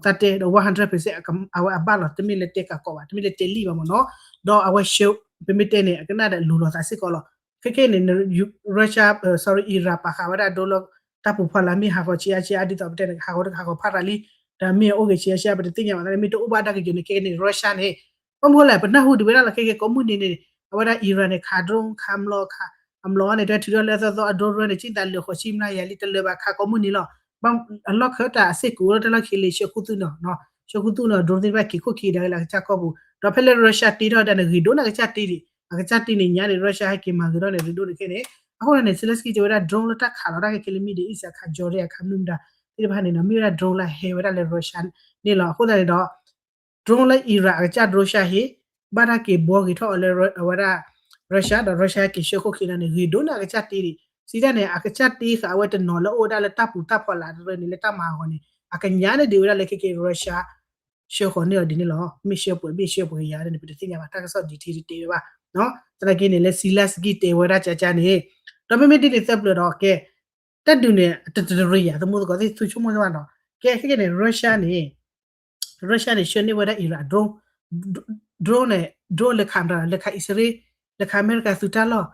သးတဲဒီး one hundred percent အဘၣ်လီၤ တမ့ၢ်လၢတဲကးကီးဘၣ် တမ့ၢ်လၢတဲလံဘၣ်မ့ၢ်နီၤ ဒီးအဝဲဆှၢ ပမ့ၢ်တဲန့ၣ် အကနၣ်ဒီးလိၤလီၤသးစ့ၢ်ကီးလီၤ ခဲခဲန့ၣ် Russia sorry Iran ပာ်ဃာ်ဝဲဒၣ် drone လၢ တၢ်ပူၤဖီလာ်မ့ၢ်ဟးဂီၤဆံးအါဆံးအါဒ်သိးပတဲန့ၣ် ဟးဂီၤတကဟးဂီၤဖးတၢ်လံ ဒီးမ့ၢ်အိၣ်ဂ့ၤဆံးအါဆံးအါ ပတသ့ၣ်ညါဘၣ်သနာ်က့ မ့ၢ်တအိၣ်ဘၣ်တၢ်ကယိၤန့ၣ် ခဲခဲန့ၣ် Russia န့ၣ် ဘၣ်မနုၤလဲၣ် ပနၢ်ဟူဒံးဝဲဒၣ်လီၤ ခဲခဲကိးမုၢ်နံၤန့ၣ် အဝဲဒၣ် Iran န့ၣ် ခး drone ခး မျီ ခး အမျီန့ၣ် တဲထုးထီၣ်လၢအသီသီအ drone န့ၣ် ကၠံၣ်သးလၢာ်ဃိးဆံမျးယၤလံ တလၢာ်ဘၣ် ခးကိးမုၢ်နံၤလီၤ အလီၢ်ခၢၣ်တၢ်အစ့ၢ်ကီးလၢတၢ်လီၢ်ခံလံ ဆှၢခူသူၣ်နီၤ ဆှၢခူသူၣ်နီၤ drone သ့ၣ်တဖၣ်က့ၤခိၣ်က့ၤဒၣ်ဝဲလၢအကစၢ်ကီၢ်ပူၤ ဒီးဖဲလၢ Russia တ့ထီၣ်ဒၣ်န့ၣ် ဂ့ၤဒိၣ်န့ၢ်အကစၢ်တ့ဒံး အကစၢ်တ့န့ၣ်ညါန့ၣ် Russia ဟဲက့ၤမၤဂ့ၤထီၣ်န့ၣ် ဂ့ၤဒိၣ်န့ၢ်ခဲန့ၣ် အဃိန့ၣ် Zelensky တဲဝဲဒၣ် drone လၢတၢ်ခးလီၤတၢ်ခဲခဲလၢ Middle East အခး Jordan အခးမနုၤမတၤ သ့ၣ်တဖၣ်န့ၣ်နီၤ မ့ၢ်ဝဲဒၣ် drone လၢဟဲဝဲဒၣ်လၢ Russia န့ၣ်လီၤ အဃိသတးန့ၣ်ဒီး drone လၢ Iran အကစၢ် drone ဆှၢဟ့ၣ် ဘၣ်တၢ်က့ၤဘှီဂ့ၤထီၣ်အီၤလၢအဝဲဒၣ် Russia ဒီး Russia က့ၤဆှၢခိၣ်ခံလီၤန့ၣ် ဂ့ၤဒိၣ်န့ၢ်အကစၢ်တ့ဒံး စံးတၢ်န့ၣ် အကစၢ်တ့ဃာ်အဝဲတနီၤလၢအိၣ်ဝဲဒၣ်လၢတၢ်ပူၤတၢ်ဖီလာ်တရၢန့ၣ် လၢတၢ်မၤဟးဂီၤန့ၣ် အကညးန့ၢ်ဒံးဝဲဒၣ်လၢခဲက့ၤ Russia ဆှၢဃီၤန့ၢ်အီၤဒ်န့ၣ်လီၤ မ့ၢ်ဆှၢပှဲၤမ့ၢ်ဆှၢပှဲၤကယၤန့ၣ် ပတသ့ၣ်ညါဘၣ် တၢ်ကစီၣ် detail တတဲဝဲဘၣ် သနာ်က့န့ၣ်လၢ Zelensky တဲဝဲဒၣ်ကကန့ၣ် ဒီးမ့မ့ၢ်ဒ်န့ၣ်သၢပျၢၤဒီးကဲ တၢ်ဒုးန့ၣ် တတရံးယၤ သမူသကိးသ့ၣ် သူဆိကမိၣ်သ့ၣ်ဘၣ်နီၤ ကဲခဲကဲန့ၣ် Russia န့ၣ် Russia န့ၣ် ဆှၢန့ၢ်ဝဲဒၣ် Iran drone drone န့ၣ် drone လဲၤခးမတၤ လဲၤခးအံၣ်စရ့လး လဲၤခးအမဲရကၤသုးတၢ်လီၢ်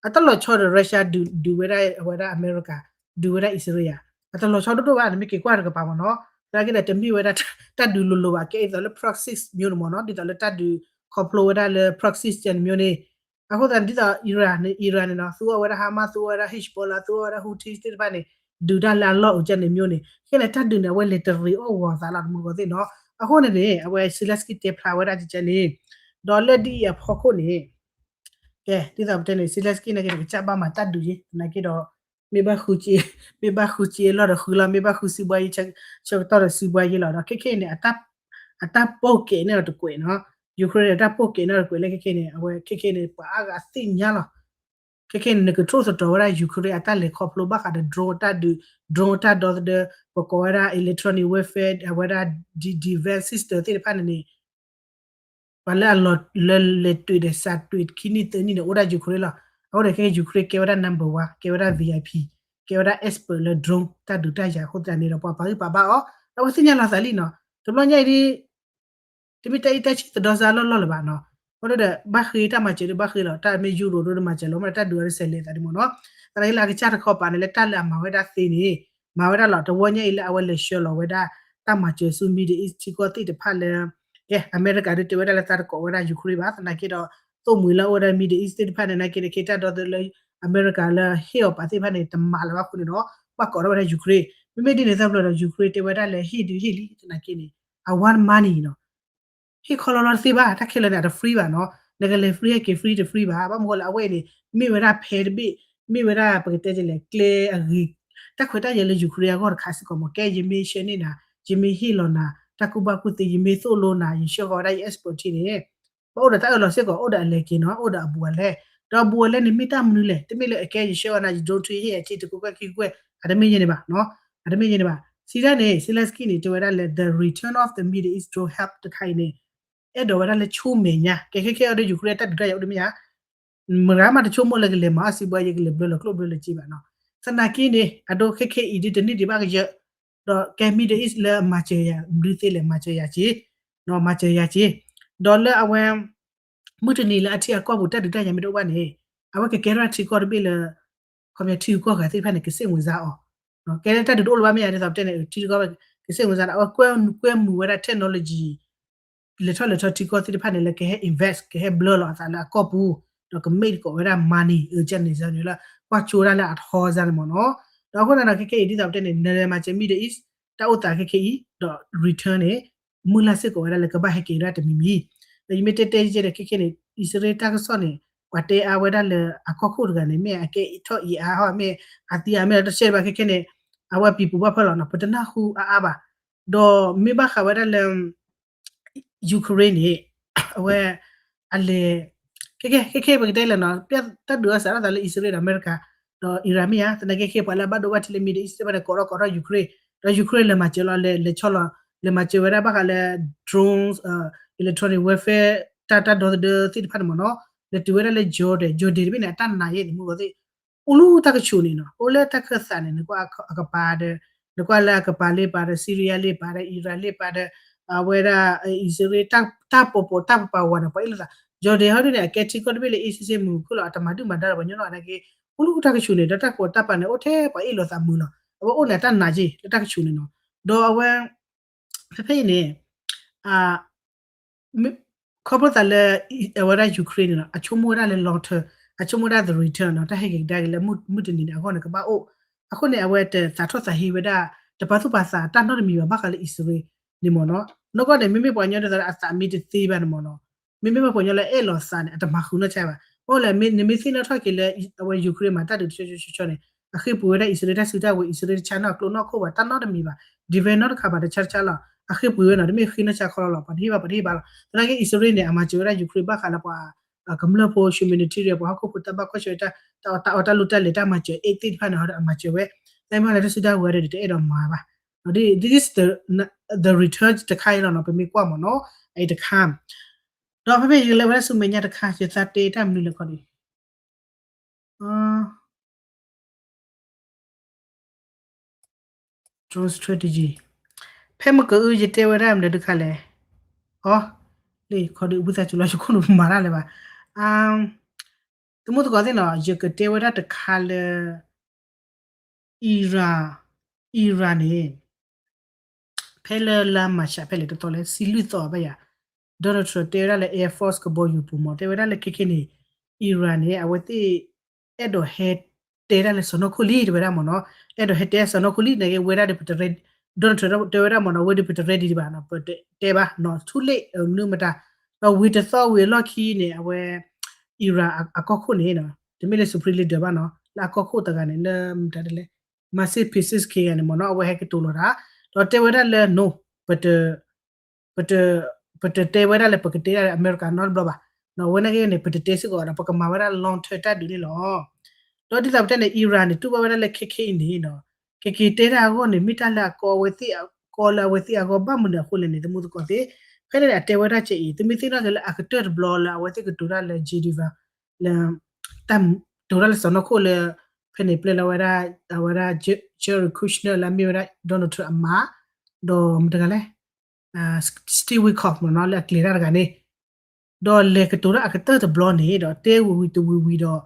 အတလီၤဆီဒီး Russia ဒုးဒုးဝဲဒၣ်အဝဲဒၣ်အမဲရကၤ ဒုးဝဲဒၣ်အံၣ်စရ့လးယၤ အတလီၤဆီဒိၣ်ဒိၣ်ဘၣ် နမ့ၢ်က့ၤကွၢ်တကပၤမ့ၢ်နီၤ သနာ်က့ဒီးတမ့ၢ်ဝဲဒၣ် တၢ်ဒုးလိၤလိၤဘၣ် ကဲဒ်သိးလၢ proxies မျိုးန့ၣ်မ့ၢ်နီၤ ဒ်သိးလၢတၢ်ဒုးခီဖျိဝဲဒၣ်လၢ proxies န့ၣ်မျိုးန့ၣ် အဃိသတးန့ၣ် ဒ်သိး Iran န့ၣ် Iran န့ၣ်နီၤ သူအီၣ်ဝဲဒၣ် Hamas သူအီၣ်ဝဲဒၣ် Hezbollah သူအီၣ်ဝဲဒၣ် Houthis သ့ၣ်တဖၣ်န့ၣ် ဒုးတၢ်လၢအလီၢ်အိၣ်ကန့ၣ်မျိုးန့ၣ် ခဲန့ၣ် တၢ်ဒုးန့ၣ် အဝဲလဲၤတရံးအီၣ်ဂီၤသးလီၤ တမူတကိးသ့ၣ်နီၤ အဃိန့ၣ်န့ၣ် အဝဲ Zelensky တဲဖျါဝဲဒၣ်ကကန့ၣ် ဒီးလၢဒ်အံၤအဖီခိၣ်န့ၣ် ကဲ ဒ်သိးပတဲန့ၣ် Zelensky န့ၣ်က့န့ၣ် ကစၢ်ဘၣ်မၤတၢ်ဒုးယ့ သနာ်က့ဒီး မ့ၢ်ဘၣ်ဃုစ့ မ့ၢ်ဘၣ်ဃုစ့အလီၢ်ဒီးဃုလီၤ မ့ၢ်ဘၣ်ဃုစံးဘှါယ့ ဆၢကတီၢ်ဒီးစံးဘှါယ့လီၤ ဒီးခဲခဲအံၤန့ၣ် အတၢ်ပိာ်ကဲးန့ၢ်အီၤတကွဲးနီၤ Ukraine န့ၣ် တၢ်ပိာ်ကဲးန့ၢ်အီၤတကွဲးလၢခဲခဲန့ၣ် အဝဲခဲခဲန့ၣ် ပှၤအါဂၤသ့ၣ်ညါလီၤ ခဲခဲန့ၣ် နကထိၣ်သတြီၤဝဲဒၣ် Ukraine အတၢ်လဲၤခီဖျိဘၣ်ဃးဒီး drone တၢ်ဒုး drone တၢ်ဒီသဒၢ ပကိးဝဲဒၣ် electronic warfare အဝဲဒၣ် defense system သ့ၣ်တဖၣ်န့ၣ်န့ၣ် ပှၤလၢအလီၤလၢလဲၤတွံၢ်ဒီးစးတွံၢ်ခံနံၣ်သၢနံၣ်န့ၣ် အိၣ်ဒၣ် Ukraine လီၤ. အဃိန့ၣ်ခဲ Ukraine ကဲဝဲဒၣ် number one ကဲဝဲဒၣ် VIP ကဲဝဲဒၣ် expert လၢ drone တၢ်ဒုးတၢ်ယၤအဃိသတးန့ၣ်ဒီး ပှၤပာ်ဂံၢ်ပာ်ဘါအီၤ ဒီးပှၤသ့ၣ်ညါလီၤသးလံနီၤ. တဘျီညါအံၤဒ် တမ့ၢ်တၢ်အံၣ်တၢ်ဆံၣ်သဒီစါလီၢ်လီၢ်လၢၤဘၣ်နီၤ. အဃိဒီး ဘၣ်ဃ့တၢ်မၤစၢၤဒီးဘၣ်ဃ့လီၤ. တၢ်မ့ၢ်ယူရိၤဒိၣ်ဒီးမၤစၢၤလီၤ မ့ၢ်တၢ်ဒုးအီၤဒီးဆဲးလဲၤသးဒ်မ့ၢ်နီၤ. သနာ်က့လၢအကစၢ်တခီပၤန့ၣ် လၢတၢ်လၢအမၤဝဲဒၣ်သ့န့ၣ် မၤဝဲဒၣ်လီၤ. တဝီညါအံၤလၢအဝဲလဲၤဆှၢလီၤဝဲဒၣ် တၢ်မၤစၢၤဆူ Middle East ထံကီၢ်သ့ၣ်တဖၣ်လၢ ကဲ အမဲရကၤဒုးတဲဝဲဒၣ်လၢသးတကိးဝဲဒၣ် Ukraine ဘၣ်. သနာ်က့ဒီး သိၣ်မှံၤလၢအအိၣ်ဝဲဒၣ် Middle East သ့ၣ်တဖၣ်န့ၣ် နာ်က့ဒီး ခ့တၢ်ဒီသဒၢလၢ အမဲရကၤလၢဟ့ၣ်အီၤပာ်သ့ၣ်တဖၣ်န့ၣ် တမၤလၢၤဘၣ်အဃိန့ၣ်ဒီး ဘၣ်ကိးထီၣ်ဝဲဒၣ် Ukraine. မ့မ့ၢ်ဒ်န့ၣ်သၢပျၢၤဒီး Ukraine တဲဝဲဒၣ်လၢဟ့ၣ်ဒုးဟ့ၣ်လံ သနာ်က့န့ၣ် I want money နီၤ. ဟ့ၣ်ခီလီၤလီၤတသ့ဘၣ် တၢ်ခဲလၢာ်န့ၣ် အတ free ဘၣ်နီၤ. နကလဲၤ free ဟဲက့ၤ free တ free ဘၣ်. ဘၣ်မနုၤဃိလၢအဝဲအံၤန့ၣ် မ့ၢ်ဝဲဒၣ်ဖဲတဘ့ၣ် မ့ၢ်ဝဲဒၣ်ပကတဲဒ်လဲၣ် ကျဲအဂ့ၤ တၢ်ခွဲးတၢ်ယာ်လၢ Ukraine အဂီၢ်တခါစ့ၢ်ကီးမ့ၢ် ကဲယမ့ၢ်ဆှၢန့ၢ်နၤ ယမ့ၢ်ဟ့ၣ်လီၤနၤ တၢ်ကူၣ်ဘၣ်ကူၣ်သ့ ယမ့ၢ်သိၣ်လိနၤ ယဆှၢဃီၤဝဲဒၣ်ယ expertise န့ၣ် ဘၣ်အိၣ်ဒီးတၢ်အၢၣ်လီၤစ့ၢ်ကီး အိၣ်ဒီးအလဲၤက့ၤနီၤ အိၣ်ဒီးအဘူးအလဲ ဒီးအဘူးအလဲန့ၣ်မ့ၢ်တၢ်မနုၤလဲၣ် တမ့ၢ်လၢအကဲ ယဆှၢဃီၤနၤ ယ drone ထံဟ့ၣ်အက့ၤ တကွဲကွဲခံကွဲကွဲ အတမ့ၢ်ယဲန့ၣ်ဘၣ်နီၤ အတမ့ၢ်ယဲန့ၣ်ဘၣ် စံးဒၣ်န့ၣ် Zelensky န့ၣ် တဲဝဲဒၣ်လၢ the return of the Middle East drone help တခါအံၤန့ၣ် အဲၣ်ဒိးဝဲဒၣ်လၢဆိၣ်မဲာ်ညါ ကဲခဲခဲအံၤဒီး Ukraine တၢ်ဒုးတၢ်ယၤအိၣ်တမ့ၢ်ဧါ မရၤမးတဆိကမိၣ်လၢကလဲၤမၤအီၣ်စံးဘှါ ယကလဲၤဘျၢလီၤကျိၣ်ဘျၢလီၤစ့ဘၣ်နီၤ သနာ်က့န့ၣ် အဒိခဲခဲအံၤဒ်တန့ၢ်ဒံးဘၣ်ကယၢၤ ဒီးကဲ Middle East လၢမၤစၢၤယၤ ဘျုးသ့လဲၣ် မၤစၢၤယၤက့ၤ မၤစၢၤယၤက့ၤ ဒီးလၢအဝဲ မုၢ်တနံၤလၢအထံအကီၢ်ပူၤ တၢ်ဒုးတၢ်ယၤမ့ၢ်တအိၣ်ဘၣ်န့ၣ် အဝဲကကဲထီၣ်ထံကီၢ်တဘ့ၣ်လၢ ခီပညီထံဂုၤကီၢ်ဂၤသ့ၣ်တဖၣ်န့ၣ် ကစ့ၣ်ဝင်စားအီၤ ကဲလၢတၢ်ဒုးတအိၣ်လၢၤဘၣ်မ့ၢ်ဧါ ဒ်သိးပတဲန့ၣ် ထံတကီၢ် ကစ့ၣ်ဝင်စားဒီး အဝဲကွဲမုာ်ဝဲဒၣ် technology လဲၤထီၣ်လဲၤထီထံကီၢ်သ့ၣ်တဖၣ်န့ၣ် လၢကဟဲ invest ကဟဲဘျၢလီၤအသးလၢအကီၢ်ပူၤ ဒီးက make ကိးဝဲဒၣ် money အ ကန့ၣ်စၢန့ၣ်လၢ ကွၢ်ကၠိဒၣ်လၢအထီစၢန့ၣ်မ့ၢ်နီၤ ဒီးအဃိသတးဒီး ခဲခဲအံၤဒ်သိးပတဲန့ၣ် နလဲၤမၤစၢၤ Middle East တၢ်အိၣ်သးခဲခဲအံၤ ဒီး return န့ၣ် မုၢ်လၢ်စ့ၢ်ကီးဝဲဒၣ်လၢကဘၣ်ဟဲက့ၤဒၣ်တမံၤမံၤ ဒီးယမ့ၢ်တဲတဲယဲဒီးခဲခဲန့ၣ် အံၣ်စရ့လးတၢ်ကစီၣ်န့ၣ် ပှၤတဲအါဝဲဒၣ်လၢအကီၢ်ခိၣ်တဂၤန့ၣ် မ့ၢ်အကဲထီၣ်အံၤအါဟီ မ့ၢ်အသံအါမ့ၢ်တဆဲးဘၣ်ခဲခဲန့ၣ် အဝဲပံၤပူၤဘၣ်ဖၢလီၤနီၤ ပတနၢ်ဟူအါအါဘၣ် ဒီးမ့ၢ်ဘၣ်ဃးဝဲဒၣ်လၢ Ukraine န့ၣ် အဝဲ အလဲၤ ခဲခဲခဲခဲပကတဲလဲၣ်နီၤ တၢ်ဒုးအီၣ်စးထီၣ်သးလၢအံၣ်စရ့လးဒီးအမဲရကၤ ဒီး Iran မ့ၢ်ဧါ သနာ်က့ခဲပှၤလၢအဘၣ်ဒိဘၣ်ထံးလၢ Middle East သ့ၣ်တဖၣ်န့ၣ် ကိးထီၣ်ကိးထီၣ် Ukraine ဒီး Ukraine လဲၤမၤစၢၤလီၤ လဲၤလဲၤဆီလီၤ လဲၤမၤစၢၤဝဲဒၣ်ဘၣ်ဃးလၢ drones electronic warfare တၢ်တၢ်ဒီသဒၢသ့ၣ်တဖၣ်န့ၣ်မ့ၢ်နီၤ လဲၤတုၤဝဲဒၣ်လၢ Jordan Jordan တဘ့ၣ်န့ၣ် အတၢ်နာ်ယဲၢ်န့ၣ်မ့ၢ်ဂီၤသ့ၣ် အိၣ်လၢတၢ်ကဆူးန့ၣ်နီၤ အိၣ်လၢတၢ်ခၢၣ်သးန့ၣ် နကွၢ်အကပၤဒီး နကွၢ်လၢအကပၤလ့ပာ်ဒီး Syria လ့ပာ်ဒီး Iran လ့ပာ်ဒီး အဝဲဒၣ် အံၣ်စရ့လး တၢ်ပီးပီးတၢ်ပပာ်ဝဲန့ၣ် ပှၤအ့ၣ်လိာ်သး Jordan ဟီဒ်န့ၣ် အကဲထံကီၢ်တဘ့ၣ်လၢ အ့ၣ်စ့စ့မုာ်ခုၣ်လီၤ အတမၤဒုၣ်မၤဒါဒီးပှၤညီနီၢ်သနာ်က့ အိၣ်လၢတၢ်ကဆူးန့ၣ် ဒီးတၢ်ကပီးတၢ်ပာ်န့ၣ် အိၣ်ထဲပှၤအ့ၣ်လိာ်သးမုာ်လီၤ အဝဲအိၣ်န့ၣ်အတၢ်နာ်က့ၤ လၢတၢ်ကဆူးန့ၣ်နီၤ ဒီးအဝဲ ဖဲဖဲအံၤန့ၣ် ခီဖျိသးလၢ အဝဲဒၣ် Ukraine န့ၣ်နီၤ အဆိကမိၣ်ဝဲဒၣ်လၢ long term အဆိကမိၣ်ဝဲဒၣ် the return နီၤ တၢ်ဟဲက့ၤကဒါက့ၤလၢမုၢ်တနံၤန့ၣ် အဂီၢ်န့ၣ် ကဘၣ်အိၣ် အဃိန့ၣ် အဝဲတသးထီၣ်သးဟ့ဝဲဒၣ် တပာ်သူၣ်ပာ်သးတၢ်နီတမံၤဘၣ် ဘၣ်ဃးလၢအံၣ်စရ့လးန့ၣ်မ့ၢ်နီၤ နီၢ်ကီၢ်န့ၣ် မ့မ့ၢ်ပှၤကညီဒ်သိးလၢအသးမ့ၢ်တသ့ဘၣ်န့ၣ်မ့ၢ်နီၤ မ့မ့ၢ်ပှၤကညီလၢအဲၣ်လီၤသးန့ၣ် အတမၤဃုာ်နီၢ်ဆါဘၣ် အဃိလဲၣ် နမ့ၢ်သ့ၣ်နီၣ်ထီၣ်က့ၤလၢ အဝဲ Ukraine မၤတၢ်ဒုးတဆီဆီဆီန့ၣ် အဃ့ပှ့ၤဝဲဒၣ်အံၣ်စရ့လးတၢ်စုတၢ်ဝဲၤ အံၣ်စရ့လးတဆါနီၣ်ကျိနီၣ်ခိၣ်ဘၣ် တၢ်နီတမံၤဘၣ် defense နီတခါဘၣ် တဆါတဆါလီၤ အဃ့ပှ့ၤဝဲနီၤ တမ့ၢ်ဃ့နီၢ်ဆါခီလီၤလီၤ ပှၤတဟ့ၣ်ဘၣ် ပှၤတဟ့ၣ်ဘၣ်လီၤ သနာ်က့အံၣ်စရ့လးန့ၣ် အမၤစၢၤဝဲဒၣ် Ukraine ဘၣ်ဃးလၢပှၤ ကမျၢၢ်ဖိ humanitarian ပှၤဟီၣ်ခိၣ်ဖိတၢ်ဘၣ်ကွၢ်ဆၢ တၢ်အီၣ်တၢ်လိၣ်တၢ်လဲၤတၢ်မၤစၢၤ aid သ့ၣ်တဖၣ်န့ၣ် အမၤစၢၤဝဲ သနာ်က့လၢတၢ်စုတၢ်ဝဲၤဒီးတအဲၣ်ဒိးမၤဘၣ် this is the return တခါအံၤလီၤနီၤ ပမ့ၢ်ကွၢ်မ့ၢ်နီၤ အအံၤတခါ ဒီးဖဲဖဲယကလဲၤဝဲဒၣ်ဆူမဲာ်ညါတခါ ယသးတဲတၢ်မနုၤလဲၣ်ခီဒံး drone strategy ဖဲမကၢအု ယတဲဝဲဒၣ်မနုၤတခါလဲၣ် အီ လံ ခီဒံးအဝံသးစူၤလီၤ ယခိၣ်နူာ်မၤတၢ်လၢၤဘၣ် သမုၢ်သကိးသ့ၣ်နီၤ ယကတဲဝဲဒၣ်တခါလၢ Iran Iran န့ၣ် ဖဲလၢလါမၢ်ၡး ဖဲလဲၣ်တသီလဲၣ် ဆံလွံၢ်သီဘၣ်ယၤ Donald Trump တဲဝဲဒၣ်လၢ Air Force ကဘီယူၤပူၤမ့ၢ် တဲဝဲဒၣ်လၢခဲခဲန့ၣ် Iran န့ၣ် အဝဲသ့ၣ် အဲၣ်ဒိးဟဲတဲဒၣ်လၢစီၢ်နီၤခိၣ်လံ တဲဝဲဒၣ်မ့ၢ်နီၤ အဲၣ်ဒိးဟဲတဲစီၢ်နီၤခိၣ်လံ သနာ်က့ဝဲဒၣ်ဒီးပတ ready Donald Trump တဲဝဲဒၣ်မ့ၢ်နီၤ ဝဲဒီးပတ ready ဒံးဘၣ်နီၤ ပတတဲဘၣ်နီၤ too late မနုၤမတၤ ဒီးဝံၤတသီဝံၤအလီၢ်ခံန့ၣ် အဝဲ Iran အကီၢ်ခိၣ်န့ၣ် တမ့ၢ်လၢ supreme leader ဘၣ်နီၤ လၢအကီၢ်ခိၣ်တဂၤန့ၣ် လၢမတၤဒ်လဲၣ် Masih Pezeshkian န့ၣ်မ့ၢ်နီၤ အဝဲဟဲကတိၤလီၤတၢ် ဒီးတဲဝဲဒၣ်လၢ no ပတ ပတ ပတတဲဝဲဒၣ်လၢ ပကတဲဒၣ်လၢအမဲရကၤနီတဘျီဘၣ် ဒီးအဝဲနာ်က့န့ၣ် ပတတဲစ့ၢ်ကီးဒီး ပကမၤဝဲဒၣ် long term တၢ်ဒုးန့ၣ်လီၤ ဒီးဒ်သိးပတဲန့ၣ် Iran န့ၣ် တူၢ်ဘၣ်ဝဲဒၣ်လၢခဲခဲအံၤန့ၣ် ကက့ၤတဲတၢ်အဂီၢ်န့ၣ် မ့ၢ်တၢ်လၢအကီအဝဲသ့ၣ်အကီလၢအဝဲသ့ၣ်အဂီၢ် ဘၣ်မနုၤအဃိလဲၣ်န့ၣ် သမုၢ်သကိးသ့ၣ် ဖဲန့ၣ်အတဲဝဲဒၣ်ကဲအံၤ သုမ့ၢ်သ့ၣ်နီၣ်က့ၤလၢအကတၢၢ်တဘျီလၢအဝဲသ့ၣ်ကတိၤတၢ်လၢ Geneva လၢ တၢ်တိၤတၢ်လၢစီၢ်နီၤခိၣ်လၢ ဖဲန့ၣ်ပျဲလၢဝဲဒၣ် အဝဲဒၣ် Jared Kushner လၢအမ့ၢ်ဝဲဒၣ် Donald Trump အမါ ဒီးမတၤတဂၤလဲၣ် Steve Witkoff မ့ၢ်နီၤ လၢအကျဲၤတၢ်တဂၤန့ၣ် ဒီးလဲၤကတိၤတၢ်အကတၢၢ်တဘျီန့ၣ်ဒီး တဲဝံၤဝံၤတဝံၤဝံၤဒီး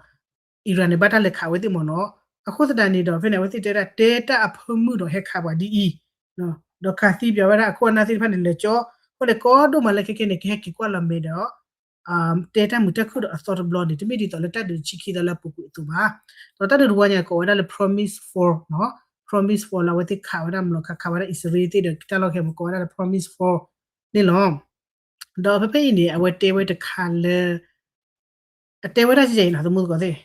Iran န့ၣ် ဘၣ်တၢ်လဲၤခးဝဲသ့ၣ်မ့ၢ်နီၤ အဃိသတးန့ၣ်ဒီး ဖဲန့ၣ် အဝဲသ့ၣ်တဲဒၣ် တဲတၢ်အဖၢမုၢ်ဒီးဟဲခးပှၤဒ်အံၤ ဒီးခးသံပၠးဝဲဒၣ်အခိၣ်အနၢ်သ့ၣ်တဖၣ်န့ၣ် လဲၤကၠီ အဃိန့ၣ် ကီဒိၣ်မးလၢခဲခဲန့ၣ် ကဟဲက့ၤကွၢ်လီၤမဲာ်ဒီး တဲတၢ်မုာ်တၢ်ခုၣ်ဒီးအသီတဘျီန့ၣ် တမ့ၢ်ဒ်သိးလၢတၢ်ဒုးဆံခံသီလၢအပူၤကွံာ်အသိးဘၣ်. ဒီးတၢ်ဒုးတဝီညါကိးဝဲဒၣ်လၢ Promise Four နီၤ, Promise Four လၢအဝဲသ့ၣ်ခးဝဲဒၣ်မလီၤခး ခးဝဲဒၣ်အံၣ်စရ့လးသ့ၣ်ဒီးတၢ်လီၢ်ခဲမ့ၢ်ကိးဝဲဒၣ်လၢ Promise Four န့ၣ်လီၤ. ဒီးဖဲဖဲအံၤန့ၣ် အဝဲတဲဝဲတခါလၢ အတဲဝဲဒၣ်ကဲအံၤနီၤ သမုသကိးသ့ၣ်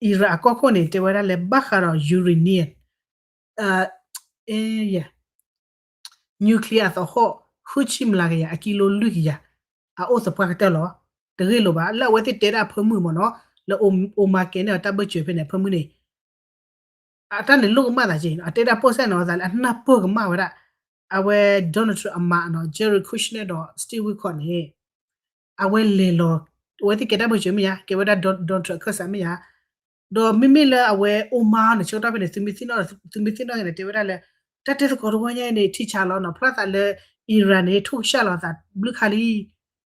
Iran အကီၢ်ခိၣ်န့ၣ် တဲဝဲဒၣ်လၢဘၣ်ဃးဒီး uranium nuclear အသဟီၣ် ဃုဆံမျးကယၤ အကံလိလွံၢ်ကယၤ အအိၣ်သပှၢ်ကတၢၢ်လီၤ. တဂ့ၢ်လိာ်ဘၣ် လၢအဝဲသ့ၣ်တဲဒၣ်အဖၢမုၢ်မ့ၢ်နီၤ လၢ Obamacare န့ၣ် အတၢ်ဘၢၣ်စၢၤဖဲန့ၣ် အဖၢမုၢ်န့ၣ် အတၢ်လဲၤလိာ်ကမၣ်သးက့ အတဲဒၣ်ပိၢ်စဲၣ်နီၤသးလၢအနၢ်ပၢၢ်ကမၣ်ဝဲဒၣ် အဝဲ Donald Trump အမါနီၤ Jared Kushner ဒီး Steve Witkoff န့ၣ် အဝဲလဲၤလီၤ အဝဲသ့ၣ်ကဲတၢ်ဘၢၣ်စၢၤမ့ၢ်ဧါ ကဲဝဲဒၣ် Donald Trump အခၢၣ်စးမ့ၢ်ဧါ ဒီးမ့မ့ၢ်လၢအဝဲအိၣ်မါန့ၣ် ဆၢကတီၢ်ဖဲန့ၣ် သုမ့ၢ်သ့ၣ်နီၣ်န့ၣ် တဲဝဲဒၣ်လၢ တၢ်တဲသကိးတဝီညါအံၤန့ၣ် ထံဆးလီၤနီၤ ဖျါသးလၢ Iran န့ၣ် ထိၣ်ကစၢ်လီၤသးဘျုးခါလံ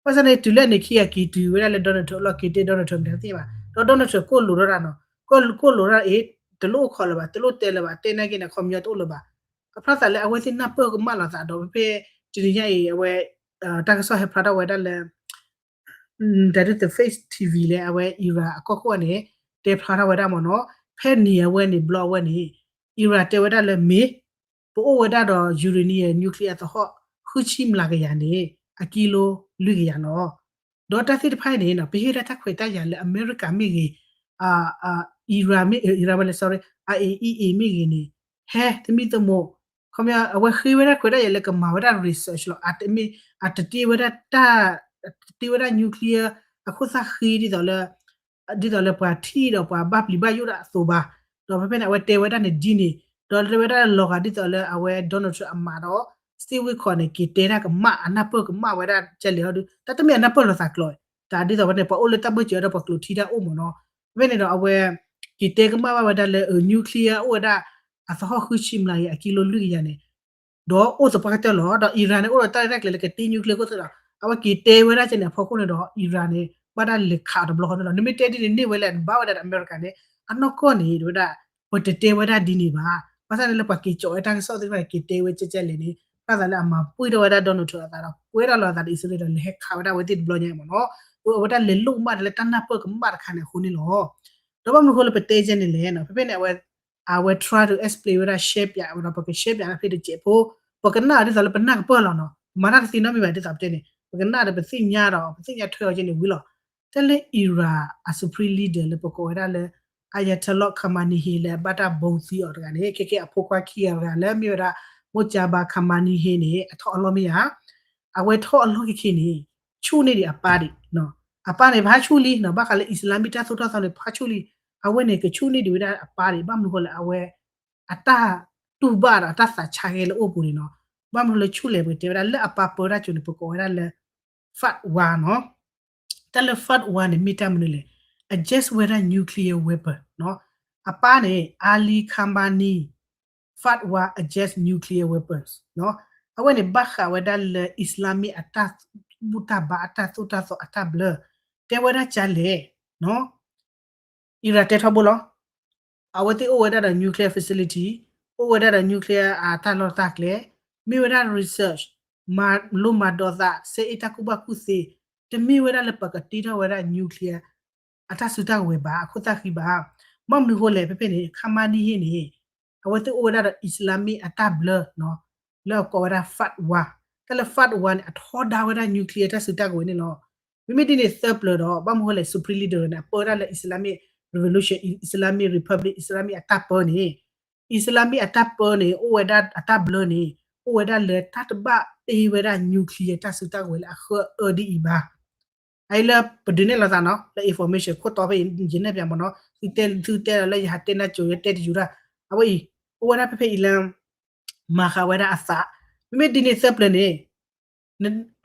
ဘၣ်ဆၣ်န့ၣ် တုၤလၢန့ၣ်ခံဂၤက့ၤတုၤဝဲဒၣ်လၢ Donald Trump လီၢ်က့ၤတဲ Donald Trump မတၤတသ့ၣ်ညါဘၣ် ဒီး Donald Trump ကိၣ်လိာ်ထီၣ်တၢ်နီၤ ကိၣ်လိာ်ထီၣ်အံၤ တလိၣ်အိၣ်ခိးလၢၤဘၣ် တလိၣ်တဲလၢၤဘၣ် တဲနာ်က့န့ၣ် အခီပညီတအိၣ်လၢၤဘၣ် ကဖျါသးလၢအဝဲသ့ၣ်နၢ်ပၢၢ်ကမၣ်လီၤသးဒီး ဖဲဖဲတနံၤညါအံၤ အဝဲ တၢ်ကစီၣ်ဟဲဖျါထီၣ်ဝဲဒၣ်လၢ တၢ်ဒုး The Face TV လၢအဝဲ Iran အကီၢ်ခိၣ်န့ၣ် တဲဖျါထီၣ်ဝဲဒၣ်မ့ၢ်နီၤ ဖဲန့ၣ်အဝဲန့ၣ် ဘျီအဝဲန့ၣ် Iran တဲဝဲဒၣ်လၢမ့ၢ် ပအိၣ်ဝဲဒၣ်ဒီး uranium nuclear အသဟီၣ် ဃုဆံမျးကယၤန့ၣ် အကံလိလွံၢ်ကယၤလီၤ ဒီးတၢ်သ့ၣ်တဖၣ်အံၤန့ၣ် ပဟ့ၣ်ဒၣ်တၢ်ခွဲးတၢ်ယာ်လၢအမဲရကၤမ့ၢ်ဂ့ၤ Iran မ့ၢ် Iran ဝဲလဲၣ် sorry IAEA မ့ၢ်ဂ့ၤန့ၣ် ဟဲသမံသမိး ခီပညီ အဝဲဃ့ဝဲဒၣ်ခွဲးတၢ်ယာ်လၢကမၤဝဲဒၣ် research လီၤ အတမ့ၢ် အတတ့ဝဲဒၣ်တၢ် တတ့ဝဲဒၣ် nuclear အခိၣ်သၣ်ဃံဒ်သိးလၢ ဒ်သိးလၢပှၤထံၣ်ဒီးပှၤဘၣ်ပျံၤဘၣ်ယိၣ်ဒၣ်အသိးဘၣ်, ဒီးဖဲဖဲန့ၣ် အဝဲတဲဝဲဒၣ်န့ၣ်ဒ်န့ၣ်, ဒီးတဲဝဲဒၣ်လီၤဂာ်ဒ်သိးလၢအဝဲ Donald Trump အမါဒီး Steve Witkoff န့ၣ် က့ၤတဲတၢ်ကမၣ်အနၢ်ပၢၢ်ကမၣ်ဝဲဒၣ်ကလဲာ်ဟီဒုး တၢ်တမ့ၢ်အနၢ်ပၢၢ်လိာ်သးကျိၤ, တၢ်ဒ်သိးဖဲန့ၣ် ပှၤအိၣ်လၢတၢ်ဘၢၣ်စၢၤဒီးပှၤကျိးထံတၢ်အိၣ်မ့ၢ်နီၤ, ဖဲဖဲန့ၣ်ဒီးအဝဲ က့ၤတဲကမၣ်ဘၣ်ဝဲဒၣ်လၢ nuclear အိၣ်ဝဲဒၣ် အသဟီၣ်ဃုဆံမျးကယၤ အကံလိလွံၢ်ကယၤန့ၣ် ဒီးအိၣ်သပှၢ်ကတၢၢ်လီၤ. ဒီး Iran န့ၣ် အိၣ်ဒီးတၢ်ရဲၣ်တၢ်ကျဲၤလၢကတ့ nuclear ခိၣ်သ့ဒီး အဝဲက့ၤတဲဝဲဒၣ်ကဲန့ၣ်အဖီခိၣ်န့ၣ်ဒီး Iran န့ၣ် ဘၣ်တၢ်လဲၤခးအီၤတဘျီဃီန့ၣ်လီၤ. နမ့ၢ်တဲဒ်န့ၣ်န့ၢ်ဝဲလဲၣ် နဘၣ်ဝဲဒၣ်ဒီးအမဲရကၤန့ၣ် အနီၢ်ကီၢ်န့ၣ် တဲဝဲဒၣ် ပတတဲဝဲဒၣ်ဒ်န့ၣ်ဘၣ်. ဘၣ်ဆၣ်န့ၣ်လၢပှၤက့ၤကၠီးဝဲတၢ်ကစီၣ်သ့ၣ်တဖၣ်န့ၣ် က့ၤတဲဝဲကဲကဲလဲၣ်န့ၣ် ဘၣ်သးလၢအမၤပှံၢ်ထီၣ်ဝဲဒၣ် Donald Trump အသးဒီး ကွဲးတၢ်လီၤအသးဒီးအံၣ်စရ့လးဒီး လဲၤဟဲခးဝဲဒၣ်အဝဲသ့ၣ်တဘျီညါအံၤမ့ၢ်နီၤ. အဝဲတၢ်လဲၤလိာ်ကမၣ်တၢ်လၢတၢ်နၢ်ပၢၢ်ကမၣ်တခါန့ၣ်အဃိန့ၣ်လီၤ. ဒီးဘၣ်မနုၤအဃိလၢပတဲကဲန့ၣ်လဲၣ်နီၤ, ဖဲဖဲန့ၣ် အဝဲ try to explain ဝဲဒၣ် ရှဲပၠးဝဲဒီး ပကရှဲပၠးဖဲတစဲးဖိ, ပကနၣ်အီၤဒ်သိးလၢပနၢ်ကပၢၢ်လီၤနီၤ, မၤတၢ်တသ့နီတမံၤဘၣ်ဒ်သိးပတဲန့ၣ် ပကနၣ်ဒီးပသ့ၣ်ညါဒီး ပသ့ၣ်ညါထွဲအီၤကဲန့ၣ်ဝံၤလီၤ. တၢ်လၢ Iran အ supreme leader လၢပကိးဝဲဒၣ်လၢ Ayatollah Khamenei လၢအဘၣ်တၢ်ဘီသံအီၤတဂၤန့ၣ် ခဲကဲအဖိခွါခံဂၤတဂၤလၢမ့ၢ်ဝဲဒၣ် Mojtaba Khamenei န့ၣ် အထီၣ်အလီၢ်မ့ၢ်ဧါ, အဝဲထီၣ်အလီၢ်ခဲခဲန့ၣ် ဆူၣ်န့ၢ်ဒံးအပၢ်ဒံး, အပၢ်န့ၣ် ဖးဆူၣ်လံနီၤ, ဘၣ်ဃးလၢ Islamic တၢ်သိၣ်တၢ်သီန့ၣ် ဖးဆူၣ်လံ, အဝဲန့ၣ် ကဆူၣ်န့ၢ်ဒံးဝဲဒၣ်အပၢ်ဒံး, ဘၣ်မနုၤဃိလၢအဝဲ အတၢ်တူၢ်ဘၣ်ဒီးအတၢ်သးဆါဂဲၤလၢအိၣ်ပူၤန့ၣ်နီၤ, ဘၣ်မနုၤလၢဆူၣ်လဲၣ် ပကတဲဝဲဒၣ်လၢအပၢ်ပၢတၢ်ကၠိန့ၣ် ပကိးဝဲဒၣ်လၢ Fatwa နီၤ. တၢ်လၢ Fatwa န့ၣ် မ့ၢ်တၢ်မနုၤလဲၣ်, against ဝဲဒၣ် nuclear weapon နီၤ, အပၢ်န့ၣ် Ali Khamenei, Fatwa against nuclear weapons နီၤ, အဝဲန့ၣ် ဘၣ်ဃးဝဲဒၣ်လၢ Islamic အတၢ်ဘူၣ်တၢ်ဘါအတၢ်သိၣ်တၢ်သီအတၢ်ဘျၢ, တဲဝဲဒၣ်ကလဲၣ်နီၤ Iran တဲထီဘိလီၤ. အဝဲသ့ၣ်အိၣ်ဝဲဒၣ်ဒီး nuclear facility, အိၣ်ဝဲဒၣ်ဒီး nuclear အတၢ်လီၢ်တၢ်ကျဲ, မ့ၢ်ဝဲဒၣ် research, မၤလိမၤဒိးသး, စဲအ့ၣ်တၢ်ကူၣ်ဘၣ်ကူၣ်သ့, တမ့ၢ်ဝဲဒၣ်လၢပကတ့ထီၣ်ဝဲဒၣ် nuclear အတၢ်စုတၢ်ကဝဲၤဘၣ်, အခိၣ်သၣ်ဃံဘၣ်. ဘၣ်မနုၤဃိလဲၣ် ဖဲဖဲန့ၣ် Khamenei န့ၣ် အဝဲသ့ၣ်အိၣ်ဝဲဒၣ်ဒီး Islamic အတၢ်ဘျၢနီၤ, လၢအကိးဝဲဒၣ် Fatwa, တၢ်လၢ Fatwa န့ၣ် အထီဒါဝဲဒၣ် nuclear တၢ်စုတၢ်ကဝဲၤန့ၣ်လီၤ. မ့မ့ၢ်ဒ်န့ၣ်သၢပျၢၤဒီး ဘၣ်မနုၤဃိလဲၣ် supreme leader န့ၣ် အပၢတၢ်လၢ Islamic Revolution, Islamic Republic, Islamic အတၢ်ပၢန့ၣ်, Islamic အတၢ်ပၢန့ၣ် အိၣ်ဝဲဒၣ်အတၢ်ဘျၢန့ၣ် အိၣ်ဝဲဒၣ်လၢတၢ်တဘၣ်တ့ဝဲဒၣ် nuclear တၢ်စုတၢ်ကဝဲၤလၢအဃၢအၢဒ်အံၤဘၣ်. အအံၤလၢပဒုးနဲၣ်လိာ်သးနီၤ လၢ information ခိၣ်တီဖဲအံၤ ယနဲၣ်ပၠးမ့ၢ်နီၤ, သုတဲလၢယဟးတဲနၢ်ကၠိ ယတဲတယူၤတၢ်, အဝဲအံၤ အိၣ်ဝဲဒၣ်ဖဲဖဲအံၤလၢ မၤဃာ်ဝဲဒၣ်အသး, မ့မ့ၢ်ဒ်န့ၣ်သၢပျၢၤန့ၣ်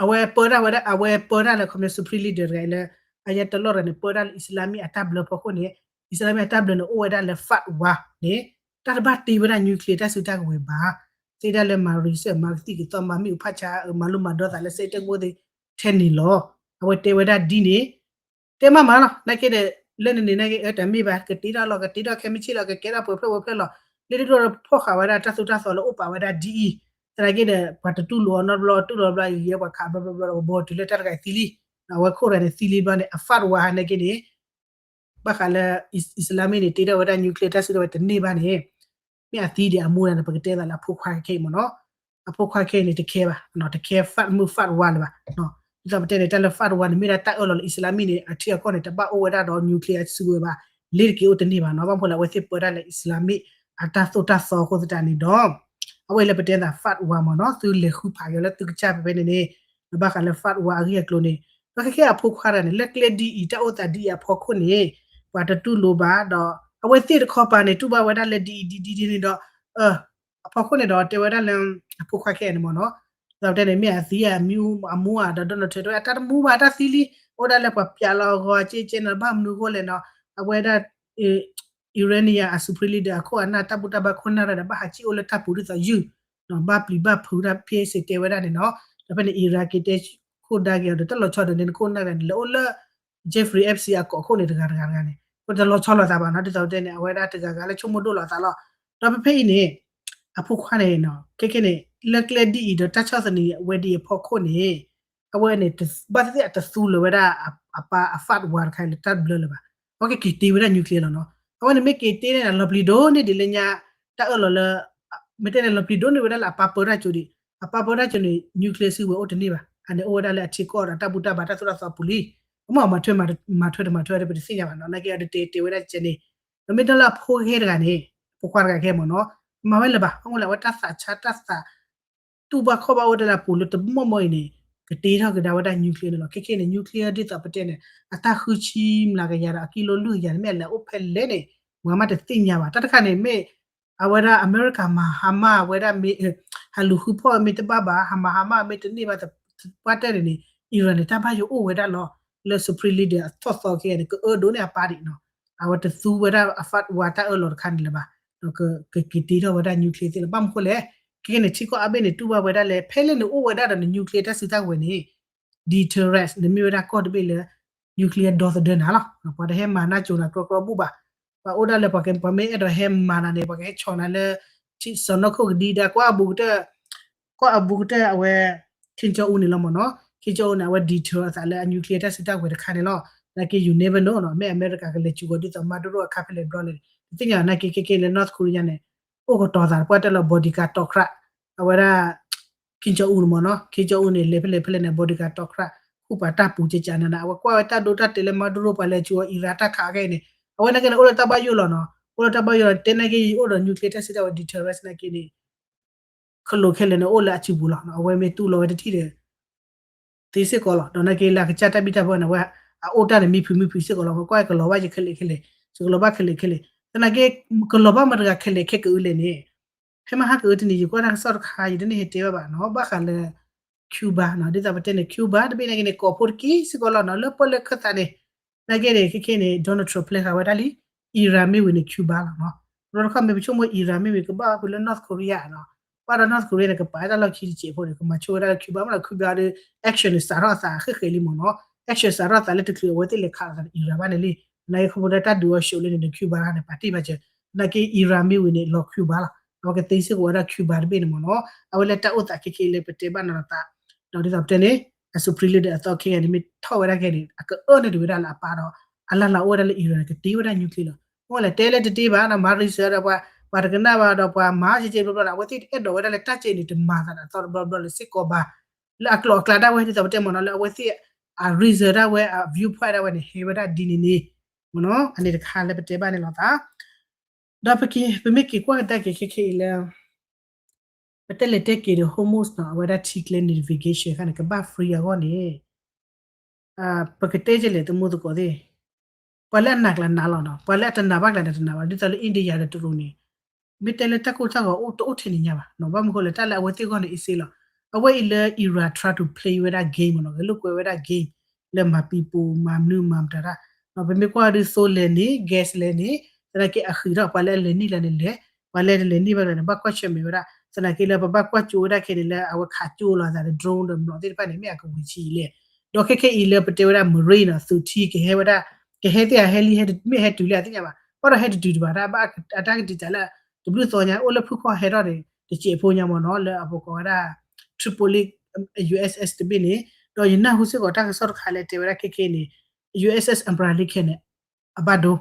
အဝဲပၢတၢ်ဝဲဒၣ် အဝဲပၢတၢ်လၢ ခီပညီ supreme leader တဂၤအံၤလၢ Ayatollah တဂၤန့ၣ် ပၢတၢ်လၢ Islamic အတၢ်ဘျၢဖီခိၣ်န့ၣ် Islamic အတၢ်ဘျၢန့ၣ် အိၣ်ဝဲဒၣ်လၢ Fatwa န့ၣ် တၢ်တဘၣ်တ့ဝဲဒၣ် nuclear တၢ်စုတၢ်ကဝဲၤဘၣ်, သ့ဒၣ်လၢမၤ research မၤကသံၣ်ကသီ မၤမ့ၣ်အူဖးဆါ မၤလိမၤဒိးသးလၢစဲတၢ်ကဘိသ့ၣ် ထဲန့ၣ်လီၤ. အဝဲတဲဝဲဒၣ်ဒ်န့ၣ် တဲမးမးလီၤ နာ်က့ဒီး လၢန့ၣ်န့ၣ် နာ်က့ အတမ့ၢ်ဘၣ် ကတ့ထီၣ်လီၤ ကတ့ထီၣ်ခဲမုၢ်ဆ့ၣ်လီၤ ကကဲထီၣ်ပှဲၤဖျၢၣ်ဝဲဖျၢၣ်လီၤ, လၢတဒိၣ်ဒီးဖီၣ်ဃာ်ဝဲဒၣ် တၢ်သိၣ်တၢ်သီလၢအိၣ်ပာ်ဝဲဒၣ်ဒ်အံၤ, သနာ်က့ဒီး ပှၤတတူၢ်လိာ်အီၤနီတဘျီ တူၢ်လိာ်ဘျီ ယဲပှၤခးဘျီဘျီဘျီ ကဘီတုၤလၢတၢ်တဂၤသံလံ, အဝဲခိၣ်တဂၤန့ၣ်သံလံဘျီန့ၣ် အ Fatwa နာ်က့န့ၣ် ဘၣ်ဃးလၢ Islamic န့ၣ် တ့ထီၣ်ဝဲဒၣ် nuclear တၢ်စုတၢ်ဝဲတန့ၢ်ဘၣ်န့ၣ် မ့ၢ်အသံဒံးအမူဒၣ်န့ၣ် ပကတဲသးလၢအဖိခွါခဲအံၤမ့ၢ်နီၤ, အဖိခွါခဲအံၤန့ၣ် တခဲဘၣ် တခဲ Fat မုၢ် Fatwa လၢၤဘၣ်, ဒ်သိးပတဲန့ၣ် တၢ်လၢ Fatwa န့ၣ် မ့ၢ်ဒၣ်တၢ်အၢၣ်လီၤလၢ Islamic န့ၣ် အထံအကီၢ်န့ၣ် တဘၣ်အိၣ်ဝဲဒၣ်ဒီး nuclear စုဝဲဘၣ်, လ့တက့ၤအိၣ်တန့ၢ်ဘၣ်နီၤ, ဘၣ်မနုၤလၢအဝဲသ့ၣ်ပၢတၢ်လၢ Islamic အတၢ်သိၣ်တၢ်သီအဃိသတးန့ၣ်ဒီး အဝဲလၢပတဲသး FATF မ့ၢ်နီၤ သုလဲၤဃုဖးက့ၤလၢသုကစၢ်ဖဲဖဲန့ၣ်န့ၣ် ဘၣ်ဃးလၢ FATF အဂ့ၢ်အကျိၤန့ၣ် ဒီးခဲခဲအဖိခွါတဂၤန့ၣ် လၢကျဲဒ်အံၤ တၢ်အိၣ်သးဒ်အံၤအဖီခိၣ်န့ၣ် ပှၤတတူၢ်လိာ်ဘၣ်ဒီး အဝဲသ့ၣ်တခီပၤန့ၣ် တူၢ်ဘၣ်ဝဲဒၣ်လၢဒ်အံၤဒ်ဒ်န့ၣ်ဒီး အဖီခိၣ်န့ၣ်ဒီးတဲဝဲဒၣ်လၢ အဖိခွါခဲအံၤန့ၣ်မ့ၢ်နီၤ ဒီးတဲန့ၣ် မ့ၢ်အသံအမူအမူဧါဒီး Donald Trump တဲဝဲ တၢ်တမူဘၣ်တၢ်သံလံ အိၣ်ဒၣ်လၢပှၤပျးလီၤအဂီၤကဲကဲန့ၣ် ဘၣ်မနုၤအဃိလဲၣ်နီၤ အဝဲဒၣ် Iranian အ Supreme Leader အခိၣ်အနၢ်တၢ်ဘူၣ်တၢ်ဘါခိၣ်နၢ်ရၢၣ်ဒီး ဘၣ်ဟးကံၣ်အိၣ်လၢတၢ်ပူၤဒ်သိးယုၢ် ဘၣ်ပျံၤဘၣ်ဖုးတၢ်ဖဲစ့ၢ်တဲဝဲဒၣ်န့ၣ်နီၤ ဒီးဖဲန့ၣ် Iran က့ၤတဲခိၣ်ဒါက့ၤအီၤဒီး တၢ်လီၤဆီဒီးန့ၣ် နခိၣ်နၢ်ရၢၣ်န့ၣ် လဲၤအိၣ်လၢ Jeffrey Epstein အကိာ်ခိၣ်န့ၣ် တဂၤတဂၤတဂၤန့ၣ် ပတလီၤဆီလိာ်သးဘၣ်နီၤ ဒ်သိးပတဲန့ၣ် အဝဲဒၣ်တဂၤဂၤလၢဆိကမိၣ်ဒိၣ်လိာ်သးလီၤ ဒီးဖဲဖဲအံၤန့ၣ် အဖိခွါန့ၣ် ခဲခဲန့ၣ် လၢကျဲဒ်အံၤဒီးတၢ်ဆီၣ်သနံးဝဲဒ်အံၤအဖီခိၣ်န့ၣ် အဝဲန့ၣ် ဘၣ်သ့ၣ်သ့ၣ်အတသူလၢၤဝဲဒၣ်အပၢ်အ FATF တခါအံၤလၢတၢ်ဘျၢလၢၤဘၣ် အဝဲကက့ၤတ့ဝဲဒၣ် nuclear လီၤနီၤ အဝဲန့ၣ်မ့ၢ်က့ၤတ့န့ၣ် လီၤပျံၤဒိၣ်န့ၢ်ဒံးလၢညါ တၢ်အၢၣ်လီၤလၢ မ့ၢ်တဲန့ၣ် လီၤပျံၤဒိၣ်န့ၢ်ဝဲဒၣ်လၢအပၢ်ပၢတၢ်ကၠိဒံး အပၢ်ပၢတၢ်ကၠိန့ၣ် nuclear စုကဝဲၤအိၣ်တန့ၢ်ဘၣ် အန့ၣ်အိၣ်ဝဲဒၣ်လၢအထံကီၢ်ဒီးတၢ်ဘူၣ်တၢ်ဘါတၢ်သိၣ်တၢ်သီပူၤလံ အမ့ၢ်မၤထွဲမၤထွဲတမၤထွဲဒီး ပတသ့ၣ်ညါဘၣ်နီၤ နာ်က့အီၤတတဲတဲဝဲဒၣ်ကဲန့ၣ် ဒီးမ့ၢ်တၢ်လၢအဖိၣ်ဃဲတဂၤန့ၣ် အဖိခွါတဂၤခဲမ့ၢ်နီၤ မၤဝဲလၢၤဘၣ် အဃိလၢအဝဲတၢ်သးဆါတၢ်သး တူၢ်ဘၣ်ခီၣ်ဘၣ်အိၣ်ဝဲဒၣ်လၢအပူၤလၢတမီၢ်မီၢ်အံၤန့ၣ် ကတ့ထီၣ်ကဒါဝဲဒၣ် nuclear န့ၣ်လီၤ ခဲခဲန့ၣ် nuclear ဒ်သိးပတဲန့ၣ် အတၢ်ဃုဆံမျးကယၤဒီးအကံလိလၢကယၤန့ၣ် မ့ၢ်အလဲၤအိၣ်ဖဲလဲၣ်န့ၣ် ပှၤမ့ၢ်တသ့ၣ်ညါဘၣ် တၢ်တခါန့ၣ်မ့ၢ် အဝဲဒၣ်အမဲရကၤမၤဟါမၢ် အဝဲဒၣ်မ့ၢ် ဟးလူၤဃုဖီၣ်မ့ၢ်တဘၣ်ဘၣ် ဟးမၤဟါမၢ်မ့ၢ်တန့ၢ်ဘၣ် ပှၢ်တဲန့ၣ်န့ၣ် Iran န့ၣ် တၢ်ဘၣ်ယိၣ်အိၣ်ဝဲဒၣ်လီၤ လၢ Supreme Leader အသီၣ်သီခဲအံၤန့ၣ် ကအၢဒိးန့ၢ်အပၢ်ဒံးနီၤ အဝဲတသူဝဲဒၣ်အ FATF တၢ်အၢၣ်လီၤတခါန့ၣ်လၢၤဘၣ် ဒီးကက့ၤတ့ထီၣ်ဝဲဒၣ် nuclear သ့ၣ်လီၤ ဘၣ်မနုၤဃိလဲၣ် ခဲခဲန့ၣ် ထံကီၢ်အါဘ့ၣ်န့ၣ် တူၢ်ဘၣ်ဝဲဒၣ်လၢ ဖဲလၢနအိၣ်ဝဲဒၣ်ဒီးန nuclear တၢ်စုတၢ်ဝဲၤန့ၣ် deterrence နမ့ၢ်ဝဲဒၣ်ကီၢ်တဘ့ၣ်လၢ nuclear ဒီသဒၢနၤလီၤ ပှၤတဟဲမၤနၢ်ကၠိနၤကြီကြီဘူၣ်ဘၣ် ပှၤအိၣ်ဒၣ်လၢပှၤက ပှၤမ့ၢ်အဲၣ်ဒိးဟဲမၤနၤန့ၣ် ပှၤကဟဲဆီၣ်နၤလၢ စီၢ်နီၤခိၣ်ကဒံဒါ ကွၢ်အဘူးကတၢၢ် ကွၢ်အဘူးကတၢၢ်အဝဲ Kim Jong Un န့ၣ်လီၤမ့ၢ်နီၤ Kim Jong Un န့ၣ် အဝဲ deter အသးလၢအ nuclear တၢ်စုတၢ်ဝဲၤတခါန့ၣ်လီၤ နာ်က့ you never know နီၤ မ့ၢ်အမဲရကၤကလဲၤစူၤဂီၤဒ်သိး Maduro အခါဖဲလဲၣ်ဘျီလဲၣ် တသ့ၣ်ညါနာ်က့ ခဲခဲလၢ North Korea န့ၣ် အိၣ်ကတီၤသး ပှၢ်တဲလီၤ bodyguard တီၤခရး အဝဲဒၣ် Kim Jong Un မ့ၢ်နီၤ Kim Jong Un န့ၣ် လဲၤဖဲလဲၣ်ဖဲလဲၣ်န့ၣ် bodyguard တီၤခရး ဃုပှၤတၢ်ပူၤကကနၤနၤ အဝဲကွၢ်ဝဲတၢ်ဒိတၢ်တဲာ်လၢ Maduro ပှၤလဲၤစူၤအီၤ Iran တၢ်ခးအခဲအံၤန့ၣ် အဝဲနာ်က့န့ၣ် အိၣ်လၢတၢ်ဘၣ်ယိၣ်လီၤနီၤ အိၣ်လၢတၢ်ဘၣ်ယိၣ်လီၤ တဲနာ်က့ ယအိၣ်ဒီး nuclear တၢ်စုတၢ်ဝဲၤ deterrence နာ်က့န့ၣ် ခလိာ်ခဲလၢာ်န့ၣ် အိၣ်လၢအစုပူၤလီၤ အဝဲမ့ၢ်တူၢ်လိာ်ဝဲတထံၣ်ဒီး သ့စ့ၢ်ကီးလီၤ ဒီးနာ်က့လၢအကစၢ်တၢ်ဘံၣ်တၢ်ဘၢန့ၣ် အဝဲ အအိၣ်တၢ်န့ၣ် မံဖုးမံဖုးစ့ၢ်ကီးလီၤ ကွၢ်ကလီၤဘၣ်ယခဲလၢာ်ခဲလၢာ် ယကလီၤဘၣ်ခဲလၢာ်ခဲလၢာ် သနာ်က့ ကလီၤဘၣ်မတၤတဂၤခဲလၢာ်ခဲကအုးလဲၣ်န့ၣ် ဖဲမဟါကအုးတနံၤ ယကွၢ်တၢ်ကစီၣ်တခါ ယတန့ၢ်ဟဲတဲဘၣ်ဘၣ်နီၤ ဘၣ်ဃးလၢ Cuba နီၤ ဒ်သိးပတဲန့ၣ် Cuba တဘ့ၣ်နာ်က့န့ၣ် ကိးဖိတက့ၢ်စ့ၢ်ကီးလီၤနီၤ လၢပၢၢ်လၢခၢၣ်သးန့ၣ် နာ်က့န့ၣ် ခဲခဲန့ၣ် Donald Trump ဖျဲးဃာ်ဝဲဒၣ်လံ Iran မ့ၢ်ဝံၤန့ၣ် Cuba လီၤနီၤ တဘျီတခီၣ်မ့ၢ်ပဆိကမိၣ် Iran မ့ၢ်ဝံၤ ကဘၣ်ဖုးလၢ North Korea နီၤ ဘၣ်ဒီး North Korea န့ၣ် ကပာ်တၢ်လီၢ်ခံတစဲးဖိန့ၣ် ကမၤဆိဝဲဒၣ်လၢ Cuba မ့ၢ်ဒီး Cuba ဒီး action န့ၣ် စးထီၣ်အသးဃဲးဃဲးလံမ့ၢ်နီၤ action စးထီၣ်အသးလၢတချုးအဝဲသ့ၣ်လဲၤခးလိာ်သးဒီး Iran ဘၣ်န့ၣ်လံ နာ်က့ခီဖျိလၢတၢ်ဒုးအီၤရှုံးလံန့ၣ်ဒီး Cuba န့ၣ် ပာ်တ့ၢ်ဘၣ်စၢၤ နာ်က့ Iran မ့ၢ်ဝံၤန့ၣ် လီၤ Cuba လီၤ အဝဲကသ့စ့ၢ်ကီးဝဲဒၣ် Cuba တဘ့ၣ်န့ၣ်မ့ၢ်နီၤ အဝဲလၢတၢ်အိၣ်သးခဲခဲလၢပတဲဘၣ်နၤလီၤသး ဒီးဒ်သိးပတဲန့ၣ် အ Supreme Leader အသီခဲအံၤန့ၣ် မ့ၢ်ထီၣ်ဝဲဒၣ်ခဲအံၤန့ၣ် အကအၢန့ၢ်ဒံးဝဲဒၣ်လၢအပၢ်ဒီး အလၢ်လၢ်အိၣ်ဝဲဒၣ်လၢ Iran န့ၣ် ကတ့ဝဲဒၣ် nuclear လီၤ အဃိလဲၣ် တဲလၢတတ့ဘၣ်နီၤ မၤ research ဒီးပှၤ ပှၤတကနၣ်ဘၣ်ဒီးပှၤမၤကဲကဲဘျီဘျီန့ၣ် အဝဲသ့ၣ်တအဲၣ်ဒိးဝဲဒၣ်လၢတၢ်ကဲန့ၣ် တမၤသးဒီးအသီတဘျီဘျီလၢစ့ၢ်ကီးဘၣ် လၢအကျိၤအကျဲဒၣ်ဝဲ ဒ်သိးပတဲမ့ၢ်နီၤ လၢအဝဲသ့ၣ်အ reason ဒၣ်ဝဲ အ viewpoint ဒၣ်ဝဲန့ၣ် ဟဲဝဲဒၣ်ဒ်န့ၣ်န့ၣ် မ့ၢ်နီၤ အန့ၣ်တခါလၢပတဲဘၣ်န့ၣ်လီၤသး ဒီးပက့ၤ ပမ့ၢ်က့ၤကွၢ်ကဒါက့ၤခဲခဲအံၤလၢ ပတဲလဲၤတဲက့ၤဒီး Hormuz နီၤ အဝဲဒၣ်ထံကျဲ navigation ခါန့ၣ် ကဘၣ် free အဂီၢ်န့ၣ် ပကတဲကလဲၣ် သမူသကိးသ့ၣ် ပှၤလၢအနာ်ကျါနာ်လီၤနီၤ ပှၤလၢအတနာ်ဘၣ်ကျါန့ၣ် တနာ်ဘၣ် ဒ်သိးလၢ India ဒီးတရူးန့ၣ် မ့ၢ်တဲလၢတၢ်ကိၢ်တၢ်ဂီၤအိၣ်တအိၣ်ထဲန့ၣ်ညါဘၣ်နီၤ ဘၣ်မနုၤဃိလဲၣ် တၢ်လၢအဝဲသ့ၣ်အဂီၢ်န့ၣ် အ့စ့လီၤ အဝဲအံၤလၢ Iran try to play ဝဲဒၣ် game မ့ၢ်နီၤ ဂဲၤလိာ်ကွဲဝဲဒၣ် game လၢမၤပံပူၤ မၤမနုၤမၤမတၤတၢ် ပမ့ၢ်ကွၢ်ဒုးသိလဲၣ်န့ၣ် gas လဲၣ်န့ၣ် သနာ်က့အဃံးထီၣ် ပှၤလၢအလဲၤန့ၢ်လၢန့ၣ်လဲၤ ပှၤလၢတလဲၤန့ၢ်ဘၣ်လၢန့ၣ် ဘၣ်ကွၢ်ဆၢၣ်မဲာ်ဝဲဒၣ် သနာ်က့လၢပဘၣ်ကွၢ်ကၠိဝဲဒၣ်ခဲန့ၣ်လၢအဝဲခးကၠိလီၤအသးဒီး drone ဒီးမျိာ်သ့ၣ်တဖၣ်န့ၣ် မ့ၢ်အကဝံၤဆံးလဲၣ် ဒီးခဲခဲအံၤလၢပတဲဝဲဒၣ် marine နီၤ သုးထံကဟဲဝဲဒၣ် ကဟဲသ့ၣ်အဟဲလံ မ့ၢ်ဟဲတုၤလၢအသ့ၣ်ညါဘၣ် ဘၣ်ဒီးဟဲတတုၤတဘၣ် တၢ်ဘၣ်အတၢ်ကတံာ်တာ်လၢ တဘျုးသီညါ အိၣ်လၢဖုၣ်ခီၣ်ဟဲထီၣ်န့ၣ် တစဲးဖိညါမ့ၢ်နီၤ လၢအပကိးဝဲဒၣ် Tripoli USS တဘ့ၣ်န့ၣ် ဒီးယနၢ်ဟူစ့ၢ်ကီးတၢ်ကစီၣ်တခါလၢတဲဝဲဒၣ်ခဲခဲန့ၣ် USS Abraham Lincoln န့ၣ် အဘၣ်ဒိ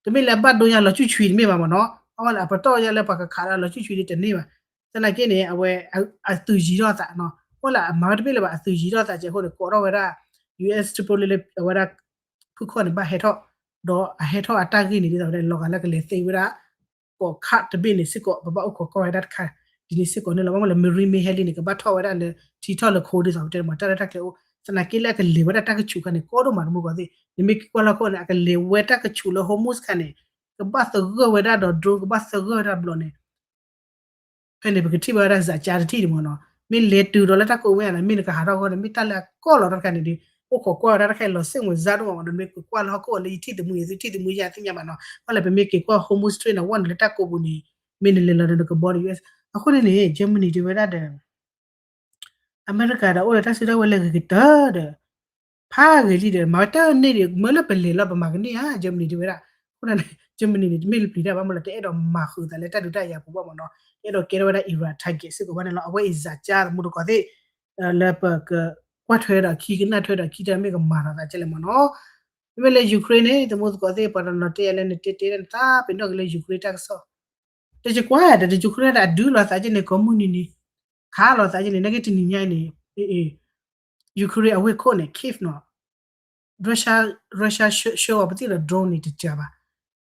တမ့ၢ်လၢအဘၣ်ဒိညါလီၤဆူၣ်ဆူၣ်တမ့ၢ်ဘၣ်မ့ၢ်နီၤ အဝဲလၢအပတီၢ်ညါလၢပှၤကခးလၢလီၤဆူၣ်ဆူၣ်ဒ်တန့ၢ်ဘၣ် သနာ်က့န့ၣ် အဝဲ အသုးယံၤထီၣ်သးနီၤ အဝဲလၢအမၤဝဲတဘ့ၣ်လၢၤဘၣ် အသုးယံၤထီၣ်သးစဲးအဃိန့ၣ် ကိးထီၣ်ဝဲဒၣ် US Tripoli လၢအဝဲဒၣ် ဖုၣ်ခီၣ်န့ၣ် ဘၣ်ဟဲထီၣ် ဒီးအဟဲထီၣ်အတၢ်ဂ့ၢ်န့ၣ် ဒ်သိးလီၤဂာ်လၢကလဲၤသ့ဝဲဒၣ် ကိးခးတဘ့ၣ်န့ၣ်စ့ၢ်ကီး ပဘၣ်အိၣ်ခိးကွၢ်ဝဲဒၣ်တခါ ဒ်န့ၣ်စ့ၢ်ကီးန့ၣ်လီၤ. ဘၣ်မနုၤလဲၣ် marine မ့ၢ်ဟဲလံန့ၣ် ကဘၣ်ထီၣ်ဝဲဒၣ်လၢ ထံထီၣ်လၢခိဒ်သိးပတဲမး တၢ်ရဲၣ်တၢ်ကျဲၤအိၣ် သနာ်က့လၢအကလဲၤဝဲဒၣ်တၢ်ကဆူးခါန့ၣ် ကီဒိၣ်မးတမူကီၢ်သ့ၣ် နမ့ၢ်က့ၤကွၢ်လီၤခိၣ်န့ၣ် အကလဲၤဝဲတၢ်ကဆူးလၢ Hormuz ခါန့ၣ် ကဘၣ်သဂၢၢ်ဝဲဒၣ်ဒီး drone ကဘၣ်သဂၢၢ်ဝဲဒၣ်ဘျီန့ၣ် ဖဲန့ၣ် ပကထံၣ်ဘၣ်ဝဲဒၣ် ဇာတ်ကြား တထံၣ်န့ၣ်မ့ၢ်နီၤ မ့ၢ်လဲၤတုၤဒီးလၢတၢ်ကိးဝဲန့ၣ် မ့ၢ်နကဟးထီၣ်အဂီၢ်န့ၣ် မ့ၢ်တၢ်လၢအကီၣ်လီၤတၢ်တခါန့ၣ်ဒီး အိၣ်ခိးကွၢ်ဝဲဒၣ်တၢ်တခါအံၤလီၤ စိတ်ဝင်စားဒိၣ်မးနီၤ နမ့ၢ်က့ၤကွၢ်လီၤဟီၣ်ခိၣ်အီၤလၢယထံၣ်သမူ ယထံၣ်သမူယသ့ၣ်ညါဘၣ်နီၤ ဘၣ်လဲၣ် ပမ့ၢ်က့ၤကွၢ် Hormuz Strait န့ၣ် ဝဲန့ၣ်လၢတၢ်ကိးပူၤန့ၣ် မ့ၢ်နလဲၤလီၤဒီးနကဘီဒီး U S အဃိန့ၣ်န့ၣ် Germany တဲဝဲဒၣ်ဒီး အမဲရကၤဒီးအိၣ်ဒီးတၢ်စုတၢ်ဝဲၤလၢအဂ့ၤကတၢၢ်ဒီး ဖးဂ့ၤလံဒီး မၤဝဲတၢ်န့ၢ်ဒံး မ့ၢ်လၢပလဲၤလီၤပမၤကန့ၢ်ဧါ Germany တဲဝဲဒၣ်. အဃိန့ၣ် Germany န့ၣ် တမ့ၢ်လၢပျံၤတၢ်ဘၣ်မ့ၢ်လၢ တအဲၣ်ဒိးမၤဃုာ်သးလၢတၢ်ဒုးတၢ်ယၤပူၤဘၣ်မ့ၢ်နီၤ တအဲၣ်ဒိးကဲထီၣ်ဝဲဒၣ် Iran target စ့ၢ်ကီးဘၣ်န့ၣ်လီၤ. အဝဲအံၤ ဇာတ်ကြား တမူတကိးသ့ၣ် လၢပကကွၢ်ထွဲဒီးခံ ကနၣ်ထွဲဒီးခံတၢ်မ့ၢ်ကမၤထီၣ်သးကဲလဲၣ်မ့ၢ်နီၤ. မ့မ့ၢ်လၢ Ukraine န့ၣ် တမူတကိးသ့ၣ် ပှၤတနီၤတဲယၤလၢနတဲတဲဒၣ်နသးပ့ၤနီၣ်က့ၤလၢ Ukraine တၢ်ကစီၣ် တယကွၢ်ဒီး တ Ukraine ဒၣ်အဒုးလီၤသးကဲန့ၣ် ကိးမုၢ်နံၤန့ၣ် ခးလီၤသးကဲန့ၣ် နာ်က့တနံၤညါအံၤန့ၣ် Ukraine အဝ့ၢ်ခိၣ်န့ၣ် Kyiv နီၤ Russia ဆှၢအီၤပသံၣ်ဒီး drone န့ၣ် တစှၤဘၣ်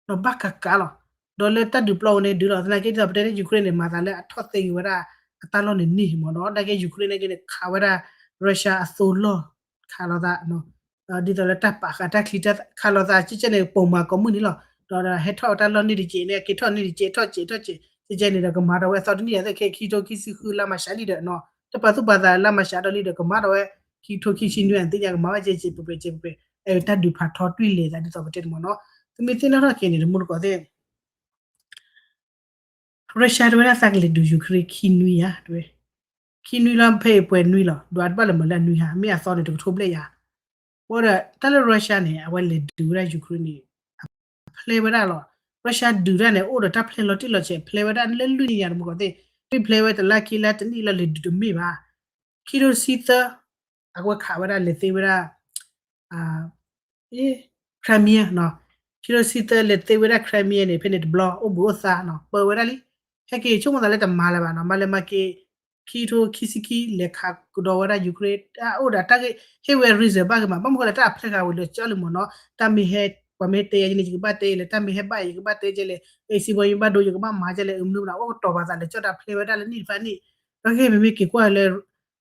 ဒီးဘၣ်ကးကးလီၤ. ဒီးလၢတၢ်ဒုးပျီဝဲန့ၣ် ဒုးလီၤသနာ်က့ ဒ်သိးပတဲန့ၣ် Ukraine န့ၣ် မၤသးလၢအထီၣ်သ့က့ၤဝဲဒၣ် အတၢ်လီၢ်န့ၣ်န့ၢ်မ့ၢ်နီၤ နာ်က့ Ukraine နာ်က့န့ၣ် ခးဝဲဒၣ် Russia အသိလီၢ် ခးလီၤသး ဒ်သိးလၢတၢ်ပာ်ဃာ်တၢ်ချံတၢ်ခးလီၤသး ကဲကဲန့ၣ် ပိာ်မၤကိးမုၢ်နံၤလီၤ. ဒီးဟဲထီၣ်တၢ်လီၢ်န့ၢ်တက့ၢ်န့ၣ် က့ၤထီၣ်န့ၢ်တက့ၢ် ထီၣ်က့ၤထီၣ်က့ၤ ကဲကဲန့ၣ်ဒီး ကမၤထီၣ်ဝဲအသီတနံၣ်အသ့ခဲ ခံထိခံဆံဃု လါမၤရှးလံဒီး တပာ်သူၣ်ပာ်သးလါမၤရှးဒီးလံဒီး ကမၤထီၣ်ဝဲ ခံထိခံဆံနွံ အသ့ၣ်ညါ ကမၤဝဲကဲကဲပှဲၤပှဲၤကဲပှဲၤပှဲၤ တၢ်ဒုးဖးထီတွံၢ်လဲၤသး ဒ်သိးပတဲန့ၣ်မ့ၢ်နီၤ. သုမ့ၢ်သ့ၣ်နီၣ်ထီၣ်က့ၤန့ၣ် တမူတကိးသ့ၣ် Russia တဲဝဲဒၣ်သးကလဲၤဒုး Ukraine ခံနွံဧါ တဲဝဲ ခံနွံလီၤ ဖဲအံၤပှဲၤနွံလီၤ ဒွးတဘၣ်လၢမၤလၢအနွံဟါ မ့ၢ်အသီန့ၣ် တကထိဘျဲၣ်ယၤ ဘၣ်ဒီး တၢ်လၢ Russia န့ၣ် အဝဲလဲၤဒုးဝဲဒၣ် Ukraine န့ၣ် အဖျဲဝဲဒၣ်လီၤ. Russia ဒုးတၢ်န့ၣ် အိၣ်ဒီးတၢ်ဖျဲလီၤတံၢ်လီၤဆဲး ဖျဲဝဲဒၣ်လၢလွံၢ်နံၣ်ယၤတမူတကိးသ့ၣ် တဖျဲဝဲတလါခံလါတနံၣ်လီၤ လဲၤဒုးတမ့ၢ်ဘၣ် ခံထိဆံသၢ အဝဲခးဝဲဒၣ်လဲၤသ့ဝဲဒၣ် Crimea နီၤ ခံထိဆံသၢ လဲၤသ့ဝဲဒၣ် Crimea န့ၣ် ဖဲန့ၣ်တဘျီ အိၣ်ဘှံးအိၣ်သါနီၤ ပၢဝဲဒၣ်လံ ဟဲက့ၤဆိကမိၣ်သးလၢတမၤလၢၤဘၣ်နီၤ မၤလဲၤမၤက့ၤ ခံထိခံဆံခံ လဲၤခးကဒီးဝဲဒၣ် Ukraine တၢ်အိၣ်ဒီးတၢ်ဂ့ၢ် ဟ့ၣ်ဝဲ reason ဘၣ်ဂ့ၤမး ဘၣ်မနုၤဃိလဲၣ် တၢ်အဖျဲဂၤဝံၤလၢာ်ကၠီလံမ့ၢ်နီၤ တၢ်မ့ၢ်ဟဲ ပှၤမ့ၢ်တဲယၤန့ၣ် ယကဘၣ်တဲလၢ တၢ်မ့ၢ်ဟဲဘၣ်ယကဘၣ်တဲကဲလဲၣ် အ့ၣ် စံးဘီယဘၣ်ဒိ ယကဘၣ်မၤကဲလဲၣ် အမနုၤမနုၤ အိၣ်ကတီၤပာ်သးလၢာ်ကၠီ တၢ်ဖျဲဝဲဒၣ်လၢနံၣ်တဖၣ်နံၣ် ဒီးကဲမ့မ့ၢ်က့ၤကွၢ်လၢ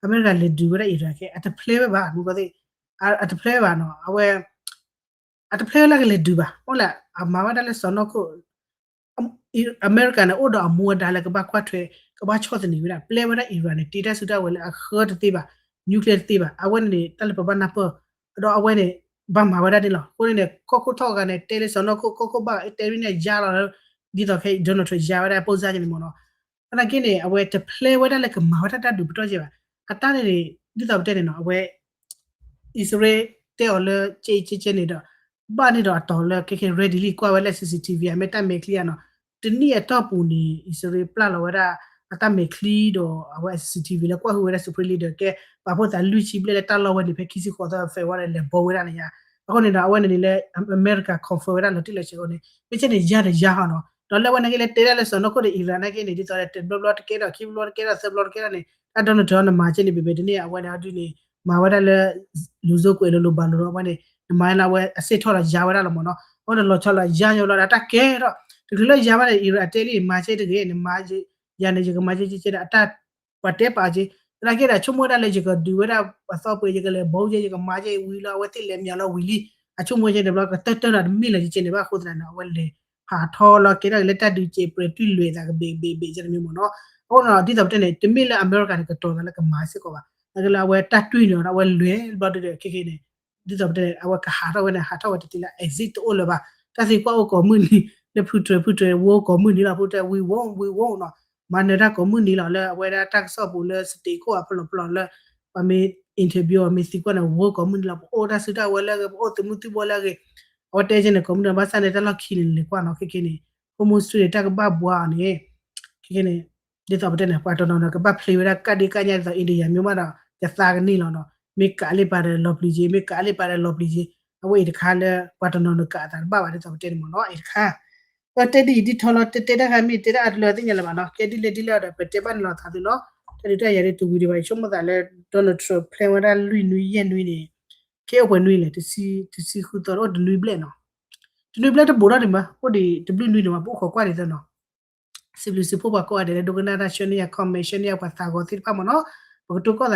အမဲရကၤလဲၤဒုးဝဲဒၣ် Iran ခဲ အတဖျဲဝဲဘၣ် မူကီၢ်သ့ၣ် အတဖျဲဝဲဘၣ်နီၤ အဝဲ အတဖျဲဝဲလၢကလဲၤဒုးဘၣ် အိၣ်လၢ အမၤဝဲဒၣ်လၢစီၢ်နီၤခိၣ် အမဲရကၤန့ၣ် အိၣ်ဒီးအမူအဒါလၢကဘၣ်ကွၢ်ထွဲ ကဘၣ်ဆီၣ်သနံးဝဲဒၣ် ပျဲဝဲဒၣ် Iran န့ၣ် တ့တၢ်စုတၢ်ဝဲၤလၢအဃၢတသ့ဘၣ် nuclear တသ့ဘၣ် အဝဲန့ၣ်န့ၣ် တၢ်လၢပဘၣ်နၢ်ပၢၢ် ဒီးအဝဲန့ၣ် ဘၣ်မၤဝဲဒၣ်န့ၣ်လီၤ. အဃိန့ၣ်န့ၣ် ကီၢ်ခိၣ်ထီၣ်ဂၤန့ၣ် တဲလၢစီၢ်နီၤခိၣ် ကီၢ်ခိၣ်ဘၣ် တဲရံၣ်န့ၣ်ယါလီၤ ဒ်သိးခဲ Donald Trump ယါဝဲဒၣ် ပိၢ်စၢ်ကန့ၣ်မ့ၢ်နီၤ သနာ်က့န့ၣ် အဝဲတဖျဲဝဲဒၣ်လၢကမၤဝဲဒၣ်တၢ်ဒုးပတီၢ်ကဲဘၣ် အတၢ်န့ၣ်န့ၣ် ဒ်သိးပတဲန့ၣ်နီၤ အဝဲ အံၣ်စရ့လးတဲအီၤလၢ ကဲကဲကဲန့ၣ်ဒီး ဘၣ်န့ၣ်ဒီးအတီၤလၢ ခဲခဲ ready လံ ကွၢ်ဝဲလၢ C C T V အမ့ၢ်တၢ်မဲာ်ချံအနီၤ တနံၣ်အတီၢ်ပူၤန့ၣ် အံၣ်စရ့လးပျၢ်လီၤဝဲဒၣ် အတၢ်မဲာ်ချံဒီး အဝဲ C C T V လၢကွၢ်ဟုၣ်ဝဲဒၣ် supreme leader ကဲ ပာ်ဖှိၣ်သးလွံၢ်ဆံဘျဲၣ်လၢတၢ်လီၢ်ဝဲန့ၣ် ဖဲခံဆံဃိးသီ February လဲၤဘီဝဲဒၣ်န့ၣ်ယါ အဃိန့ၣ်ဒီး အဝဲန့ၣ်န့ၣ်လၢ အမဲရကၤ confirm ဝဲဒၣ်လီၤတံၢ်လီၤဆဲးအဃိန့ၣ် မ့ၢ်ကဲန့ၣ် ယါဒီးယါဟီနီၤ ဒီးလၢအဝဲန့ၣ်က့လၢတဲဒၣ်လၢစီၢ်နီၤခိၣ်ဒီး Iran နာ်က့န့ၣ် ဒ်သိးတဘျီဘျီတကဲထီၣ် ခံဘျီတကဲထီၣ် သၢဘျီတကဲထီၣ်န့ၣ် တၢ် Donald Trump နမၤကဲန့ၣ် ဘဲဘဲတန့ၢ် အဝဲန့ၣ်အဒုန့ၣ် မၤဝဲဒၣ်လၢ လူဆိုးကွယ်လို့ လိုပါလို့ အဝဲန့ၣ် နမၤလၢအဝဲအစ့ၣ်ထီၣ်လီၤယါဝဲဒၣ်လီၤမ့ၢ်နီၤ အဝဲန့ၣ်လီၤဆီလီၤယါညီလီၤဒီးတၢ်ကဲထီၣ် တချုးလၢယါဘၣ်န့ၣ် Iran အတဲလံ မၤကဲတဂ့ၤ နမၤ ယၤန့ၣ် ယကမၤကဲကဲကဲဒီး အတၢ်ပှၤတဲပာ်က့ သနာ်က့ဒီး ဆိကမိၣ်ဝဲဒၣ်လၢယကဒုးဝဲဒၣ်ပှၤသီပှဲၤ ယကလဲၤဘီကဲ ယကမၤကဲဝံၤလီၤ အဝဲသ့ၣ်လဲၤမၠးလီၤဝံၤလံ အဆိကမိၣ်ကဲန့ၣ်ဘျီ ကတၢၢ်တၢၢ်ဒီးတမ့ၢ်လၢၤကဲန့ၣ်ဘၣ်အဃိသတးန့ၣ် အဝဲလဲၤ ဟးထီၣ်လီၤကဲထီၣ်က့ၤလၢတၢ်ဒုးကဲးပြဲးတွံၢ်လွဲးသးကဘ့ၣ်ဘ့ၣ်ဘ့ၣ်ကဲတမံၤမ့ၢ်နီၤ အဃိန့ၣ် ဒ်သိးပတဲန့ၣ် တမ့ၢ်လၢအမဲရကၤန့ၣ် ကတီၤသးလၢကမၤစ့ၢ်ကီးဘၣ် နာ်က့လၢအဝဲတၢ်တွံၢ်န့ၣ်ဒီး အဝဲလွဲၢ်ဘျီဒုဒီးခဲခဲန့ၣ် ဒ်သိးပတဲန့ၣ် အဝဲကဟးထီၣ်ဝဲန့ၣ် ဟးထီၣ်ဝဲတသ့လၢ exit တအိၣ်လၢၤဘၣ် တၢ်သံကွၢ်အိၣ်ကိးမုၢ်နံၤ လၢဖုထြဲးဖုထြဲး ဝိကိးမုၢ်နံၤလီၤ ဖုထြဲး we won't we won't နီၤ မၤနၢၤတၢ်ကိးမုၢ်နံၤလီၤ လၢအဝဲဒၣ်တၢ်ကစီၣ်ပူၤလၢ state ခိၣ်အဖျိးဖျိးလၢ ပှၤမ့ၢ် interview မ့ၢ်သံကွၢ်န့ၣ် ဝိကိးမုၢ်နံၤလီၤ ပအိၣ်တၢ်စုတၢ်ဝဲၤလၢအဂ့ၤ ပအိၣ်သုးမုၢ်သံၣ်ဘိလၢအဂ့ၤ အဝဲတဲကဲန့ၣ် ကိးမုၢ်နံၤ ဘၣ်ဆၣ်န့ၣ် တၢ်လီၢ်ခံန့ၣ် လဲၤကွၢ်နီၤ ခဲခဲန့ၣ် Hormuz Strait န့ၣ် တၢ်ကဘၣ်ဘှါအီၤန့ၣ် ခဲခဲန့ၣ် ဒ်သိးပတဲန့ၣ် ပှၤတနီၤနီၤကဘၣ်ဖျ့ဝဲဒၣ်ကၣ်ဒ့ကၣ်ညါဒ်သိး India မ့ၢ်ဘၣ်ဒီး ယသးကန့ၢ်လီၤနီၤ မ့ၢ်ကးလံပာ်ဒီးလီၤပျံၤက့ၤ မ့ၢ်ကးလံပာ်ဒီးလီၤပျံၤက့ၤ အဝဲအံၤတခါလၢ ပှၤတနီၤနီၤကးအသးတဘၣ်ဘၣ်ဒ်သိးပတဲန့ၣ်မ့ၢ်နီၤ အံၤတခါ ပတဲဒ်အံၤဒ်ထီလီၤ တဲတဲတၢ်ခါမ့ၢ်တဲဒၣ်အတလၢသ့ၣ်ညါလၢၤဘၣ်နီၤ ကဲဒ်လဲၣ်ဒ်လဲၣ်ဒီး ပတဲဘၣ်န့ၣ်လီၤသးသုလီၤ တၢ်ဒုးတၢ်ယၤဒ်တဝံၤဒံးဘၣ် ယဆိကမိၣ်သးလၢ Donald Trump ဖျဲဝဲဒၣ်လွံၢ်နွံယဲၢ်နွံန့ၣ် ခဲအိၣ်ပှဲၤနွံလဲၣ် တဆံဃုသီ အိၣ်တနွံဘျဲၣ်နီၤ တနွံဘျဲၣ်တဘူးထီၣ်ဒံးမး အိၣ်ဒံးတဘျုးနွံဒံးမး ပအိၣ်ခိးကွၢ်ဒံးသၢနီၤ စံးဘျုးစံးဖှိၣ်ပှၤကိးဂၤဒဲးလၢဒိကနၣ်တၢ် share န့ၢ်ယၤ comment share န့ၢ်ယၤပှၤသးဂီၤသ့ၣ်တဖၣ်မ့ၢ်နီၤ. ပကတိၢ်ကီၢ်